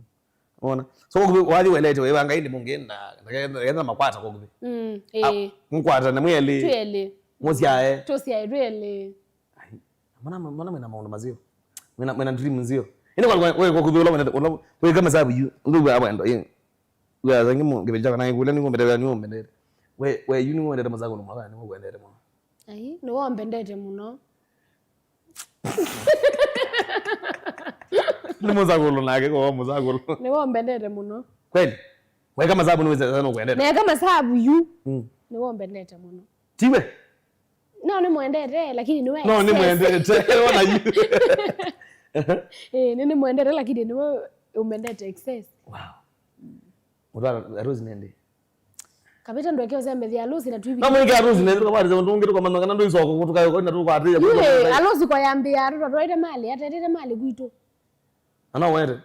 Ona. So, kwa kuvi, wathi welete, wewe angai ni mungi na, na, na, na makwata kwa kuvi. Mm, ah, eh. Mkwata na mweli. Tweli. Musiae. Tusiae tweli. Ai. Mwana, mwana mwena maono mazio. Mwena, mwena dream nzio. Ine kwa, kwa, kwa, kwa kuvi ula mwena, ula, kwa kama sababu yu, ndio kwa ndo. Yu. Kwa zangi mu, ngibe chako na ikule ni ngombe ni ngombe. We, we, yu ni ngombe mzako no mwana ni ngombe mwana. Ai, nĩwe ũmbendete mũno. Nĩ mũsakũlũ nake, kwa mũsakũlũ. Nĩwe ũmbendete mũno. Kweli? Weka masabu nĩ wĩsĩ sana kwendete. Neka masabu yu. Mm. Nĩwe ũmbendete mũno. Tiwe? No, nĩmwendete, lakini nĩwe. No, excess. Nĩmwendete. Ona yu. Eh, nĩ, nĩmwendete, lakini nĩwe ũmbendete excess. Wow. Ũtwaa harusi nĩndĩ? Kavĩta ndweke ũsembethya harusi na twĩvi. Na mwĩke harusi nĩndĩ, tũkavarĩsya ũndũ ũngĩ tũkamanywa kana ndũisoka kũtũkae na tũkwatĩĩa. Yu, eh, harusi kwa yambĩĩa, tũtatwaĩte malĩ, atetete malĩ kwitũ. Na no wete.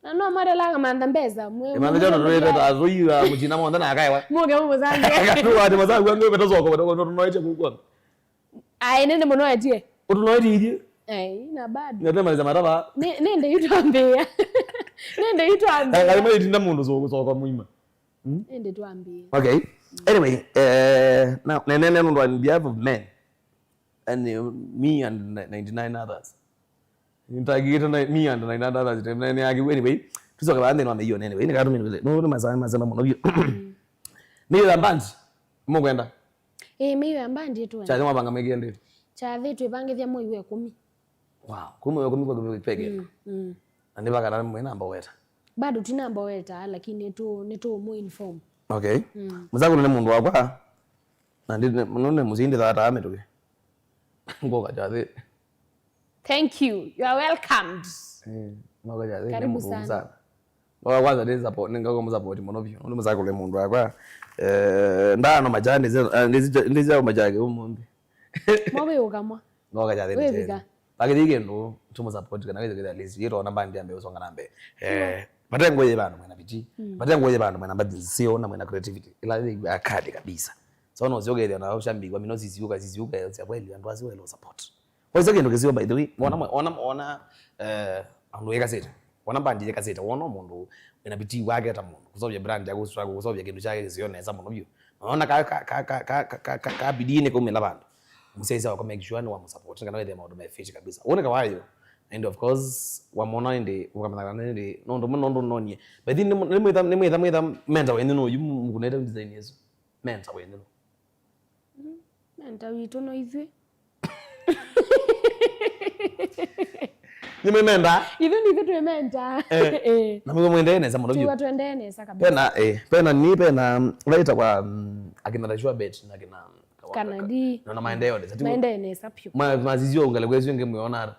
Na no mwarelanga mantha mbesa. Mwe- Imantha mwe- jana mwe- tulete ta zoi ya mujina monda na akaewa. Muke mumuzange. Akatuwa ati masaku yangu beta soko beta ko no eche kukwa. Ai, nende muno etie. Utunoetie. Ai, na bado. Nende maliza mataba. Ne nende itwambia. Nende itwambia. Ai, mai tinda mundu soko soko muima. Hmm? Nende twambia. Okay. Anyway, eh, now, nene nene on behalf of men. And uh, me and ninety-nine others. Nitagĩte na me and ninety-nine others. Nĩakiw'a anyway. Tusoke baada nwa meyo anyway. Nikatumĩte. No no masana masana mũno biũ. Nĩ ya band. Mũkwenda. Eh, mĩio ya mbandi ĩtwenda. Kyathĩ mwavanga mwĩkĩe ndĩ? Kyathĩ twĩvangĩthya mwei wa ĩkũmi. Wow. Kuma mwei wa ĩkũmi kwa kĩvĩkĩ peke. Mm, mm. Na nĩ vakana mwĩ namba weta? Bado ti namba weta, lakini nĩtũ nĩtũmũ inform. Okay. Mm. Mũsakũlũ nĩ mũndũ wakwa. Na ndi nũne mũsyai ndĩthataa mĩtũkĩ. Ngoka kyathĩ. Thank you. You are welcomed. Eh, ngoka kyathĩ. Karibu sana. No, kwanza nĩ support, nĩ ngako support mũno biũ. Nĩ mũsakũlũ mũndũ wakwa. Eh, ndano majani, ndizi ndizi majani umundi. Mwawe ukamwa. Ngoka kyathĩ. Wĩvika. Pakĩthĩ kĩndũ, tũmũ support kana wĩthĩ kĩthĩ at least yĩtwa ona bandi ambe usonga na mbee. Eh, mate ngoye bandu mwena bidii. Mate ngoye bandu mwena bidii sio na mwena creativity. Ila akali kabisa. So no sio kĩthĩ na ushambi kwa mino sisi uka sisi uka ya kweli andu asi welo support. Waisa kĩndũ kĩseo, by the way, wona mwe- wona wona eh, andũ ĩkasĩte, wona mbandi ĩkasĩte, wona mũndũ wĩna bidii wake ta mũndũ kũsovya brand yake, kũsovya kĩndũ kyake kĩseo nesa mũno vyũ. Wona ka ka ka ka ka ka ka ka ka bidii nĩ kaumĩla vandũ, mũsyaisya wako make sure nĩ wamũsupport kana wĩthĩa maũndũ me fit kabisa. Wone kawayo. And of course wamwona ĩndĩ ũkamenya kana ĩndĩ no ũndũ mũno ũndũ nonie. But then nĩ mwĩtha nĩ mwĩtha mwĩtha mentor wenyu no yu mũkunete design yesu. Mentor wenyu no. Mentor witũ no ithuĩ. Nĩ mwĩ mentor? Ithuĩ nĩ ithuĩ twĩ mentor. Eh. Eh. Na mwĩ mwendee nesa mũno biũ. Tuwa twendee nesa kabisa. Pena eh pena ni pena later kwa mm, akina Rashua Bet na kina Kanadi. Na na maendeleo nesa. Maendeleo nesa piũ. Ma ma zizio ngale kwezi ngemwe onara.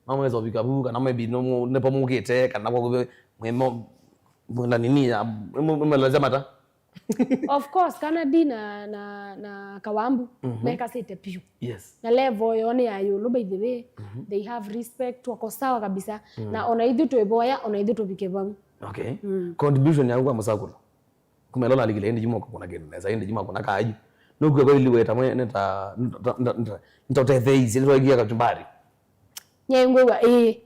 No mweza kũvika vu kana maybe no mu- nĩpo mũkĩte kana kwa kuve mwemo mwenda nini ya mmeleza mata. Of course, Kanadi na na na Kawambu mekasĩte piũ. Yes. Na level yo nĩ ya yũlũ, by the way. They have respect, wako sawa kabisa. Na ona ithu twĩvoya, ona ithu tũvike vau. Okay. Contribution yaku kwa mũsakũlũ. Kumelo lalikile indi juma kuna kĩndũ nesa indi juma kuna kayu. Nukwĩkwa iliweta mwe nĩta nĩtaũtetheeisye nĩtwaĩkia kachumbari. Nyie ngwĩw'a ĩĩ,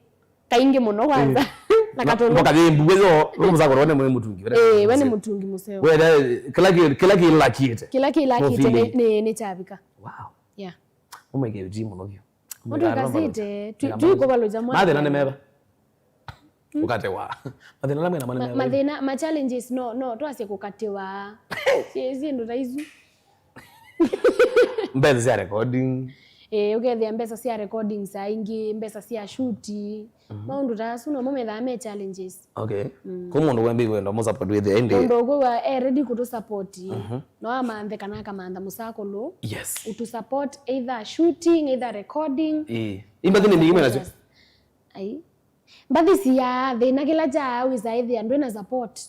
kaingĩ mũno kwanza. Na katũlũ. Mboka yĩ mbuwe yo, no mũsakũlũ nĩ mwĩ mũtungi. Ĩĩ, we nĩ mũtungi mũseo. Wetha kĩla kĩ- kĩla kĩlakĩte. Kĩla kĩlakĩte nĩ- nĩ- nĩ kyavika. Wow. Yeah. Ũmwĩke utii mũno vyũ. Mũndũ ĩkasĩte, tũikũvalũkya mwana. Mathĩna nĩ meva. Ũkatewa. Mathĩna ala mwĩna mwana. Mathĩna ma challenges no no twasye kũkatewa. Syĩndũ ta isu. Mbesa sya recording. Eh, ũkethĩa mbesa sya recording saa ingĩ, mbesa sya shuti. Maũndũ ta asu nomo methaa me challenges. Okay. Kwa mũndũ wembi wenda mũsupport wĩthĩa ĩndĩ. Mũndũ ũkwĩwa e ready kũtũ support. No amanthe kana akamantha mũsakũlũ. Yes. Ũtũ support either shooting, either recording. Ĩĩ. Imbathi nĩ mbingĩ mwĩnasyo. Ai. Mbathi siaa, thĩna kĩla kyaa wĩsa ĩthĩa ndwĩ na support.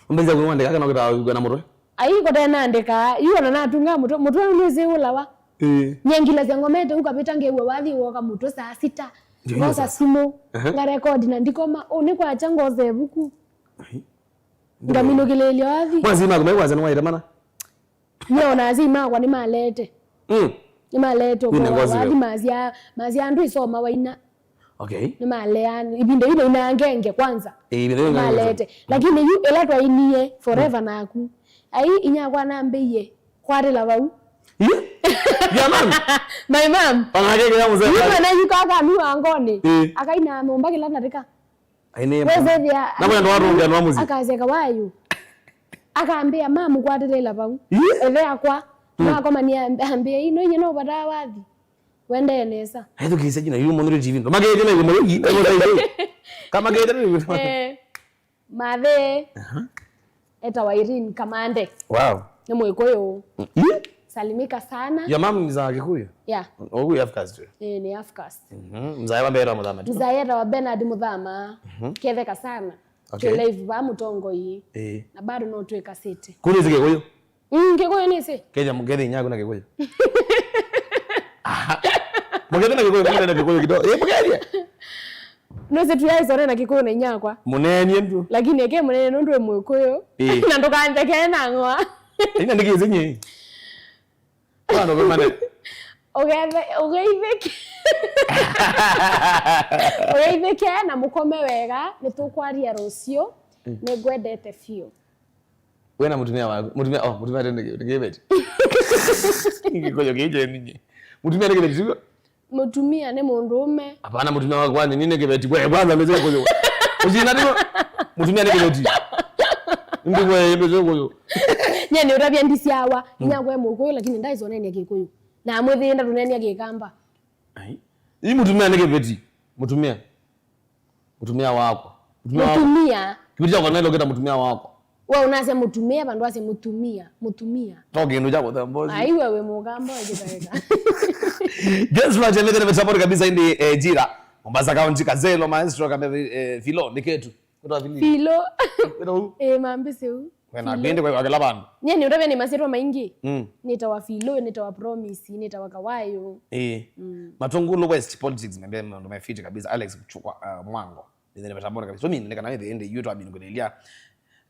Ũmbĩnzya kũandĩka kana ũkĩtaa wĩw'a na mũtwe? Ai, kote naandĩka, yu ona natunga mũtwe, mũtwe ũyũ nĩsĩ ũlawa. Ĩĩ. Nyie ngilasya ngomete ũkavĩta ngew'a wathi woka mũtwe saa sita. Ndio, ngosa sasa. Simũ, ehe, ngarekodi na ndikoma, ũ nĩ kwakya ngosa ĩvuku. Ai. Ngaminũkĩlĩĩlya wathi. Mwazi maku mekwasya nĩwaĩte mana? Nĩona asyai makwa nĩmalete. Mm. Nĩmalete. Wĩna ngozi wathi masya, masya andũ isoma waina. Okay. Nĩmalea, ivinda yu nainaa ngenge kwanza. Eh, ivinda yu nainaa ngenge. Nĩmalete. Lakini yu ĩla twainie forever naku. Ai inyakwa nambĩie kwatĩla vau. Yeah. Yeah, man. My mom. Pana keke ya mzee. Yu mwana yu kaka mi wangoni. Eh. Akaina nyũmba kĩla ndatĩka. Aine. Wezethia. Na mwendo watu ndio mwamuzi. Akasya kawayu. Akambĩa mamũkwatĩlĩla vau. Ĩĩ? Ethe akwa. Mm. Nakomania ambĩa ino inye no vata wathi. Wendee nesa. Aithu kisa jina yu monire T V. Ndo magete na yumo yi. Kama gete ni. Eh. Mathe. Aha. Etawa Irene Kamande. Wow. Nĩ Mũĩkũyũ. Mm. Salimika sana. Your mom is a Kikuyu? Yeah. Oh, we have cast you. Eh, nĩ half caste. Mhm. Mzae wa mbere wa Muthama tu. Mzae etawa Bernard Muthama. Mhm. Ketheka sana. Okay. Twĩ live vaa Mũtongoi. Ĩĩ. Na bado no twĩ Kasĩte. Kũlĩsĩ Kĩkũyũ? Mm, Kĩkũyũ nĩsĩ. Ketha, ketha inyia yaku na Kĩkũyũ. Aha. Mũkethe na Kĩkũyũ, mũkethe na Kĩkũyũ kidogo. Ĩĩ, mũkethie. Nũsĩ tũyaisone na Kĩkũyũ na inyia yakwa. Mũneenie mtu. Lakini eke mũnene nũndũ wĩ Mũkũyũ. Ĩĩ. Na ndũkanjekee na ng'oa. Ĩna nĩkĩsĩ nyie. Bwana, ũkũmane. Ũgethe-, ũgeithĩke. Ũgeithĩke na mũkome wega, nĩtũkwaria rũciũ. Mm. Nĩngwendete biũ. We na mũtumia waku, mũtumia, oh, mũtumia tena nĩ kĩveti. Kĩkũyũ kĩje ninyi. Mũtumia nĩ kĩveti, sivyo? Mũtumia nĩ mũndũũme. Hapana, mũtumia waku kwani nĩ kĩveti? We, kwanza mzee Kũyũ. Ũsina ndio? Mũtumia nĩ kĩveti. Ndio we, mzee Kũyũ. Nye nĩ ũtavya ndisyawa, mm, inyia we Mũkũyũ, lakini ndaisonenia Kĩkũyũ. Na mwĩthĩe ndatũnenia Kĩkamba. Ai. Ii mũtumia nĩ kĩveti. Mũtumia. Mũtumia wakwa. Mũtumia wakwa. Mũtumia. Kĩveti kyakwa nĩlo kĩta mũtumia wakwa. We ũnasya mũtumĩa vandũ wasya mũtumia. Mũtumia. To kĩndũ kya kũthemba ũcio. Ai, we wĩ Mũkamba ũkĩtaĩka. James Fletcher, mĩthene mĩtamboni kabisa indi, eh, Jira. Mombasa County, Kazelo, Maestro, Kambe, eh, Filo, nĩ ketu. Kwĩtwa Fili. Filo. Kwĩtwa u? Eh, mambĩsĩ u. Wena Filo. Kwĩndĩ kwa kĩla vandũ. Nye nĩ ũtavya nĩ masyĩtwa maingĩ. Mm. Nĩtawa Filo, nĩtawa Promise, nĩtawa Kawayo. Eh. Mm. Matungulu West Politics, membe maũndũ me fiti kabisa. Alex Chukwa, uh, Mwango. Nĩthĩne vatambone kabisa. So, mimi nĩ kana wĩthĩe ĩndĩ yu twambie kũlĩlya.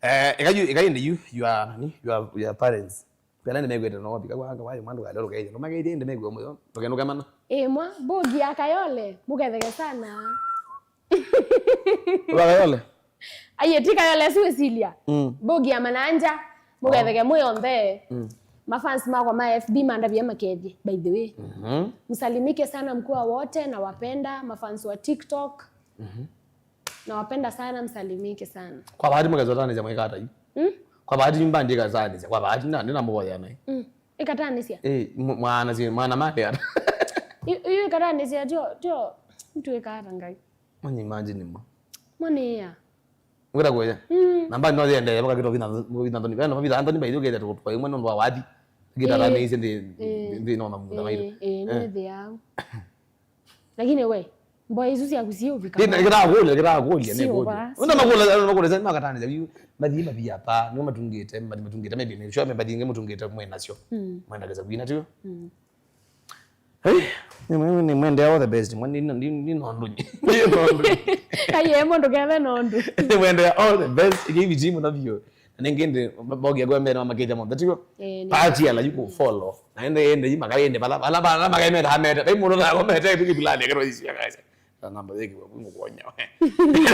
Eh, ĩka yu, ĩka ĩndĩ yu, your, nani? Your, your parents. Kana nĩ megwete no, vika kwa, kwa, mwandu kale, ũkaĩthĩa. No, makaĩthĩa ĩndĩ megwete mũyo. Tũkenũke mana. Ĩmwa, mbogi ya Kayole, mũketheke sana. Wa Kayole? Aiye, ti Kayole, si wĩsilia. Mm. Mbogi ya Mananja, mũketheke mwĩ onthe. Mm. Mafans makwa ma F B mandavia makethie, by the way. Mhm. Msalimike sana mkiwa wote, nawapenda, mafans wa TikTok. Mhm. Nawapenda sana, msalimike sana. Kwa bahati mũkethwa tanĩsya mwĩkata yu. Mm? Kwa bahati nyumba ndikatanĩsya. Kwa bahati na, nĩna mũvoya naĩ. Mm. Ĩkatanĩsya? Eh, mwana si, mwana mali ata. Yu, yu ĩkatanĩsya tio, tio, mtu ĩkata ngai. Mani imagine mwa. Mani ya. Ngwĩta kuoya. Mm. Namba no yende, baka kito vina, vina Anthony. Vena vina Anthony by the way, kete kwa imwe ndo wathi. Gita, eh, na nĩsĩ ndĩ, eh, ndĩ, ndĩ nona mũndũ maitũ. Eh, eh, eh, nĩ thĩ yao. Lakini we, mboya isu syaku siũvika. Ĩna, kĩtakũlya, kĩtakũlya, nĩ kũlya. Siũva. Ũna makũla, makũla, sasa makatanĩsya yu, mathi, mathi apa, nĩ matungĩte, mathi matungĩte, maybe nĩ sure, mathi ingĩ mũtungĩte mwĩ nasyo. Mm. Mwenda kesa kwina, tio? Mm. Hey, nĩ, nĩ, nĩ mwende all the best. Mwa nĩ, nĩ, nĩ, nĩ nondũ nyi. Nĩ nondũ nyi. Aiye, mũndũ keve nondũ. Nĩ mwende all the best. Ĩkĩ ivi timu na vio. Na nĩngĩ ndĩ, mbogi yakwa mbere mamakĩte monthe, tio? Eh, nĩ. Party ala yu kũ follow. Na ende, ende, yi makaende, bala, bala, bala, makaende, hamete. Bai mũndũ na komete, tu kipulani, kero isi, ya kaisa. Na namba yeki wa kungu kuonya.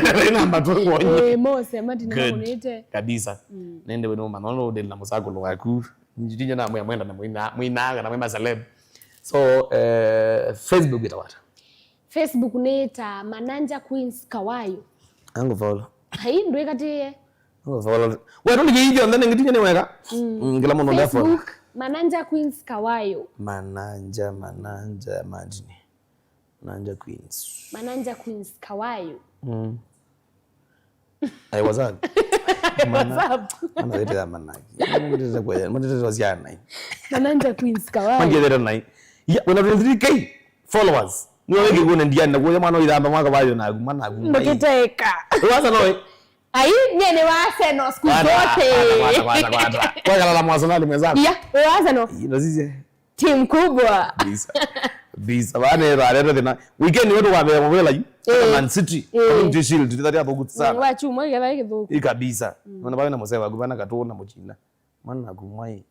Na namba tu kuonya. Eh, Mose, Martin, good. Nakunite. Kabisa. Mm. Nende wenu manono, ndeli na musakulu waku. Njitinya na mwe mwenda na mwina, mwina, kana mwe ma celeb. So, eh, Facebook ĩtawa ata? Facebook nĩ ta Mananja Queens Kawayo. Angu follow. Hai, ndwĩkatĩe. Angu follow. Wewe ndikĩithio ndani ngitinya nĩ wega. Mm. Mm, kila mũndũ nda follow. Facebook, Mananja Queens Kawayo. Mananja, Mananja, Manjini. Mananja Queens. Mananja Queens Kawayo. Mm. Hey, what's up? What's up? Mana wete ya manaki. Mwana wete kwa, mwana wete wa siana. Mananja Queens Kawayo. Manje wete nai. Ya, una twenty-three K followers. Nĩ wewe ngikuona ndiani na kuoya mwana ithamba mwaka bayo na mwana aku. Ndikiteka. Wasa no. Ai, nye nĩ wa Arsenal siku zote. Kwata, kwata, kwata, kwata. Kwa kalala mwa Arsenal mwenzako. Ya, wa Arsenal. Ino sisi. Team kubwa. Bisa. Bisa. Bana ero arero thina. Weekend wetu kwa bela mvela yu. Eh. Man City. Eh. Community Shield. Tutati hapo good sana. Wa chuma kila kithuku. Ĩ kabisa. Mm. Mwana bawe na museva kubana katona muchina. Mwana kumwai.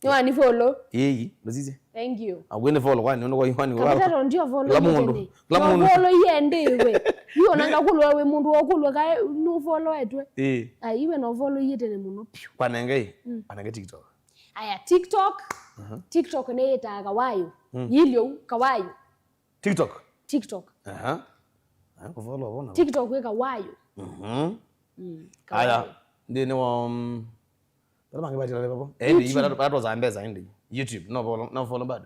Ni wa ni follow. Yei, ndosize. Thank you. Akwene follow kwani uno kwa imani kwa. Kabisa ndo ndio follow. La mundu. La mundu. Follow yende we. Yu onanga kulwa we mundu okulwa ka no follow etwe. Eh. Ai we no follow yete ne muno piu. Kwa nenge. Mm. Anenge TikTok. Aya, TikTok. Aha. TikTok nĩ ĩtaa Kawayo. Mm. Yilio Kawayo. TikTok? TikTok. Aha. Aya, kufollow bona. TikTok wĩ Kawayo. Mhm. Mm, Kawayo. Aya, ndi nĩ wa, um, bado mangi bati lale babo. Eh, ndi YouTube. Bado, bado za mbeza ndi. YouTube, no follow, no follow bado.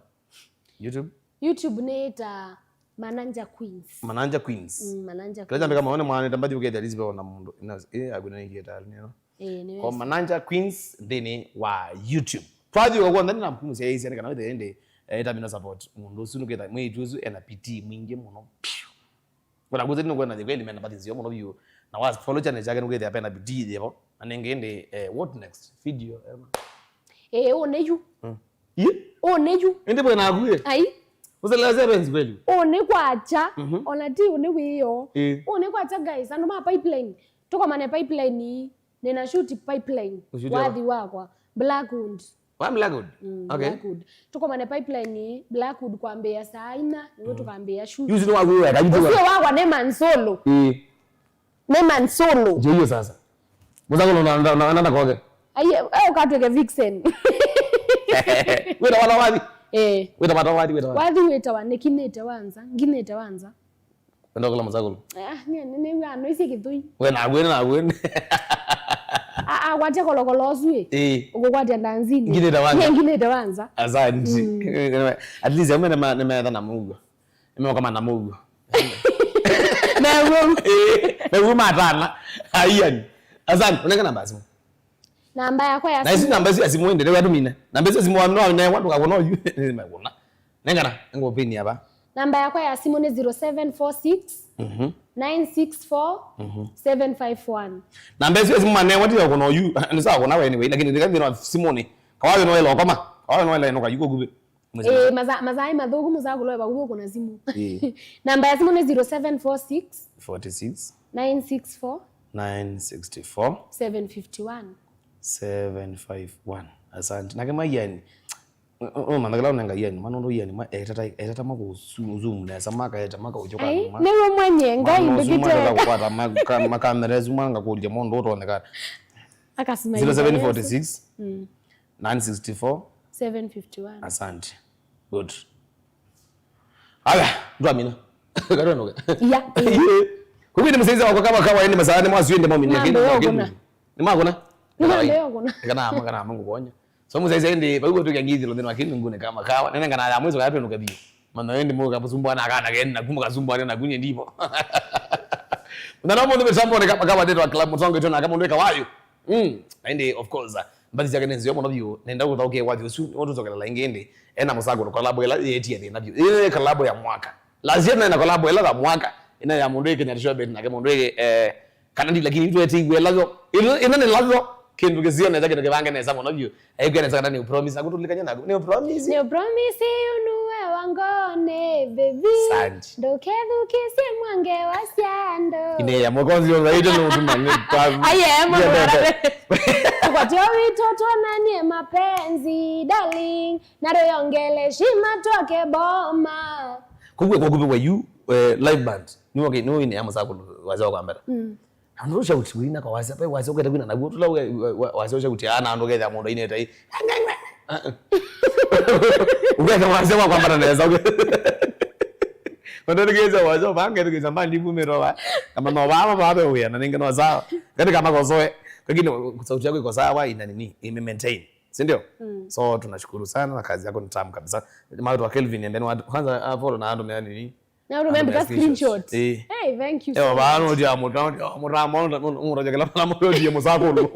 YouTube? YouTube nĩ ĩtaa Mananja Queens. Mananja Queens. Mm, Mananja Queens. Kila jambe kama one mwana tambaji ukete alisibe ona mundu. Ina, eh, akuna ngieta, you know. Ĩĩ, nĩ ko wĩsĩ. Mananja Queens nthĩnĩ wa YouTube. Twathiũka kw'onthe nĩ namũsyaĩĩsya nĩ kana wĩthĩe ĩndĩ, eh, ĩtamina support mũndũ ũsu nũkĩtha mwĩĩtu ũsu ena pitii mwingĩ mũno. Piu. Ona kũsĩ nũkwenda nĩ kweli mena pathi nzeo mũno vyũ. Na wa follow channel chake nũkwĩthĩa pena bidii yĩvo. Na nĩngĩ ĩndĩ, eh, what next? Video, em. Eh, ũnĩ yu. Mm. Ĩ? Ũnĩ yu. Ĩndĩ bwe naku ĩ? Ai. Ũseleze benzi kweli? Ũnĩ kwakya. Mhm. Ona ti ũnĩ wĩyo. Ĩ. Ũnĩ kwakya guys, andũ ma pipeline. Tũkomane pipeline ii. Nĩna shoot pipeline. Ũshoot wathi wakwa. Blackwood. Wa Blackwood? Mm, okay. Blackwood. Tũkomane pipeline ii, Blackwood kwambĩĩa saa inya, nĩw'o tũkambĩĩa shoot. Yuzi nĩ waku weka, yuzi ũcio wakwa nĩ Man Solo. Ĩ. Nĩ Man Solo. Ndio hiyo sasa. Mũsakũlũ na na na na koke. Aiye, eh, ũkatwĩke vixen. Wĩta wata wathi. Eh. Wĩta wata wathi, wĩta wata. Wathi wĩtawa nĩkinĩte wanza, nginĩte wanza. Wenda kula mũsakũlũ? Ah, nĩ nĩ nĩ wa no isi kĩthui. We na we na we. Ah, ah, kwatya kolokolo ũsu ĩ. Eh. Ũkũkwatya ndanzini. Nginĩte wanza. Nĩ nginĩte wanza. Asante. Mm. At least amwe nĩ ma nĩ metha na mugo. Nĩmeũkoma na mũuo. Naw'o. Ĩĩ, naw'o matana. Aiani. Asante, ũnenge namba ya simu. Namba yakwa ya na ici simu. Namba ici ya simu ende rĩu atumine. Namba ici ya simu wamina wamina watu kakona uyu. Nimekuna. Nengana, ngo pini hapa. Namba yakwa ya simu nĩ zero seven four six, mhm, nine six four, mhm, seven five one. Namba ici ya simu mane watu ya kuna uyu. Ni sawa kuna wewe anyway, lakini ndika ndino simu ni. Kawayo no elo koma. Kawayo no elo no kayuko gube. Ĩĩ, masa- masaĩ mathũku mũsakũlũ e vakuvĩ ũkũna simũ. Ĩĩ. Namba ya simũ nĩ zero seven four six, forty six, nine six four, nine six four, seven fifty one. Seven five one. Asante. Nake mwa Ian. Ũmanya kĩla ũnenga Ian, mwana ũndũ Ian, mwa etata, etata mwa kũ zoom, zoom nesa, makaeta, makaũkya kwa nyuma. Nĩwe mwenye, ngai ndũkĩte. Mwana ũsu mwa etata kũkwata ma- ka- makamera asu mwa ngakũlya mũndũ ũtonekana. Akasmile. Zero seven four six, mm, nine six four, seven fifty one. Asante. Good. Aya, ndwamina. Karibu noke. Ya. Kumi ni msaidizi wako kama kawa ni masani mwa siende mwa mine. Mambo yako na. Ni makona? Ni mambo yako na. Kana ama kana mungu konya. So msaidizi ende, pa uko tu kangizi lo ndino akini ngune kama kawa. Nene kana ya mwizo ya penuka bio. Mana ende mo kabusumbwa na kana kena kuma kasumbwa na kunye ndipo. Na no mo ni mitambo ni kama kawa ndio club mtongo tena kama ndio kawayo. Mm. Na ĩndĩ, of course, mbathi syake nĩ nzeo mũno vyũ. Nenda kũthaũkĩa wathi ũsu nĩw'o tũcokelela ĩngĩ ĩndĩ. Ena mũsakũlũ collabo ĩla yĩtie thĩna vyũ. Ĩĩ collabo ya mwaka. Last year naĩ na collabo ĩla ya mwaka. Ĩna ya mũndũ ĩkĩ Nyatisho Bet nake mũndũ ĩkĩ, eh, kana ndi lakini itwetiwe ĩla yo. Ĩla, ĩla nĩ ĩla yo. Kĩndũ kĩsio nesa, kĩndũ kĩvange nesa mũno vyũ. Aikwĩa nesa kana nĩ ũpromise. Akũtũlikany'a naku. Nĩ ũpromise. Nĩ ũpromise ũnuwe wangone, baby. Sanji. Ndũkethukĩsye mwangewa sya andũ. Ine ya mũkonzi yo zaidi no tuma ni kwa. Aye, mo. Kwatyo witũ tuonanie mapenzi, darling. Na rũyongele shima twake boma. Kũkue kwa kupe kwa you, eh, live band. Ni wake ni wine ya mũsakũlũ wazee wa kwambata. Mm. Andũ ũshauti wĩina kwa wasya, pe wasya ũkete kwina naguo tũla wasya ũshauti ana andũ ketha mũndũ ainĩte ĩ. Ũketha wasya wa kwambata nesa ũke. Wanda nĩkĩsa wasya banga nĩkĩsa mbandi vumĩrwa wa. Kama no baba baba wĩa na ningĩ no sawa. Kati kama kosoe. Lakini sauti yako iko sawa ina nini? Ime maintain. Si ndio? Mm. So tunashukuru sana na kazi yako ni tamu kabisa. Maana wa Kelvin and then what kwanza uh, follow na andũ mea nini? Na ũndũ membika screenshot. Eh. Hey, thank you so much. Ewa bano dia muta dia muta mo muta jagala na mo dia musakulu.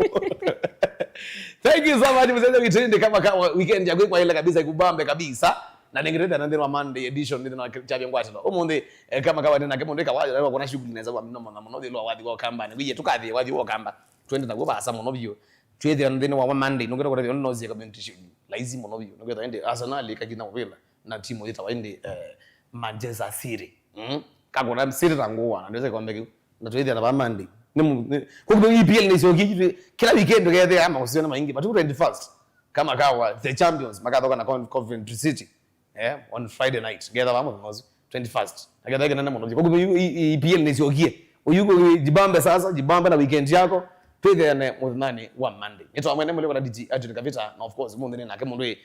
Thank you so much mzee Kitindi kama kama weekend yako kwa ile kabisa kubambe kabisa. Na ningirete na ndiro Monday edition ndiro na chavya ngwatilo. Umundi eh, kama kawa nina kemo ndika wayo na kuna shughuli naweza kwa mnomo na mnomo dilo wathi wa kamba. Ni wiye tukathi wathi wa kamba. Twende na kwa basa muno bio. Twithia nthini wa Monday nukira kwa ndio nozi community shield. Laisi muno bio. Nukira ende Arsenal ikakina uvila. Na timu yĩtawa ĩndĩ eh, Manchester City. Mm? Kakũna City ta ngũa na ndĩsa ĩkombe kĩu. Na twĩthĩa na va Monday. Nĩ mu- nĩ- kũkũ E P L nĩ sioki kĩla weekend kethĩa ama usione maingi but twenty-first kama kawa the champions makathoka na Con- Coventry City eh, on Friday night ngetha va mũthenya ũsu twenty-first na ketha kĩnene mũno kũkũ E P L nĩ siokie. Uyu kũ- jibambe sasa, jibambe na weekend yako. Twĩthĩane mũthenyanĩ wa Monday. Nĩtwa mwene mũlĩ wana D J Arjun Kavita na of course mũnthĩ nĩ nake mũndũ eh,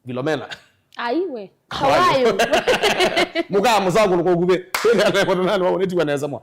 Filomena. Ai we. Kawayo. Kawayo. Mũkaa mũsakũlũ kwa ũkuvĩ. Twĩthĩane mũthenyanĩ wa Monday, tiwa nesa mwa.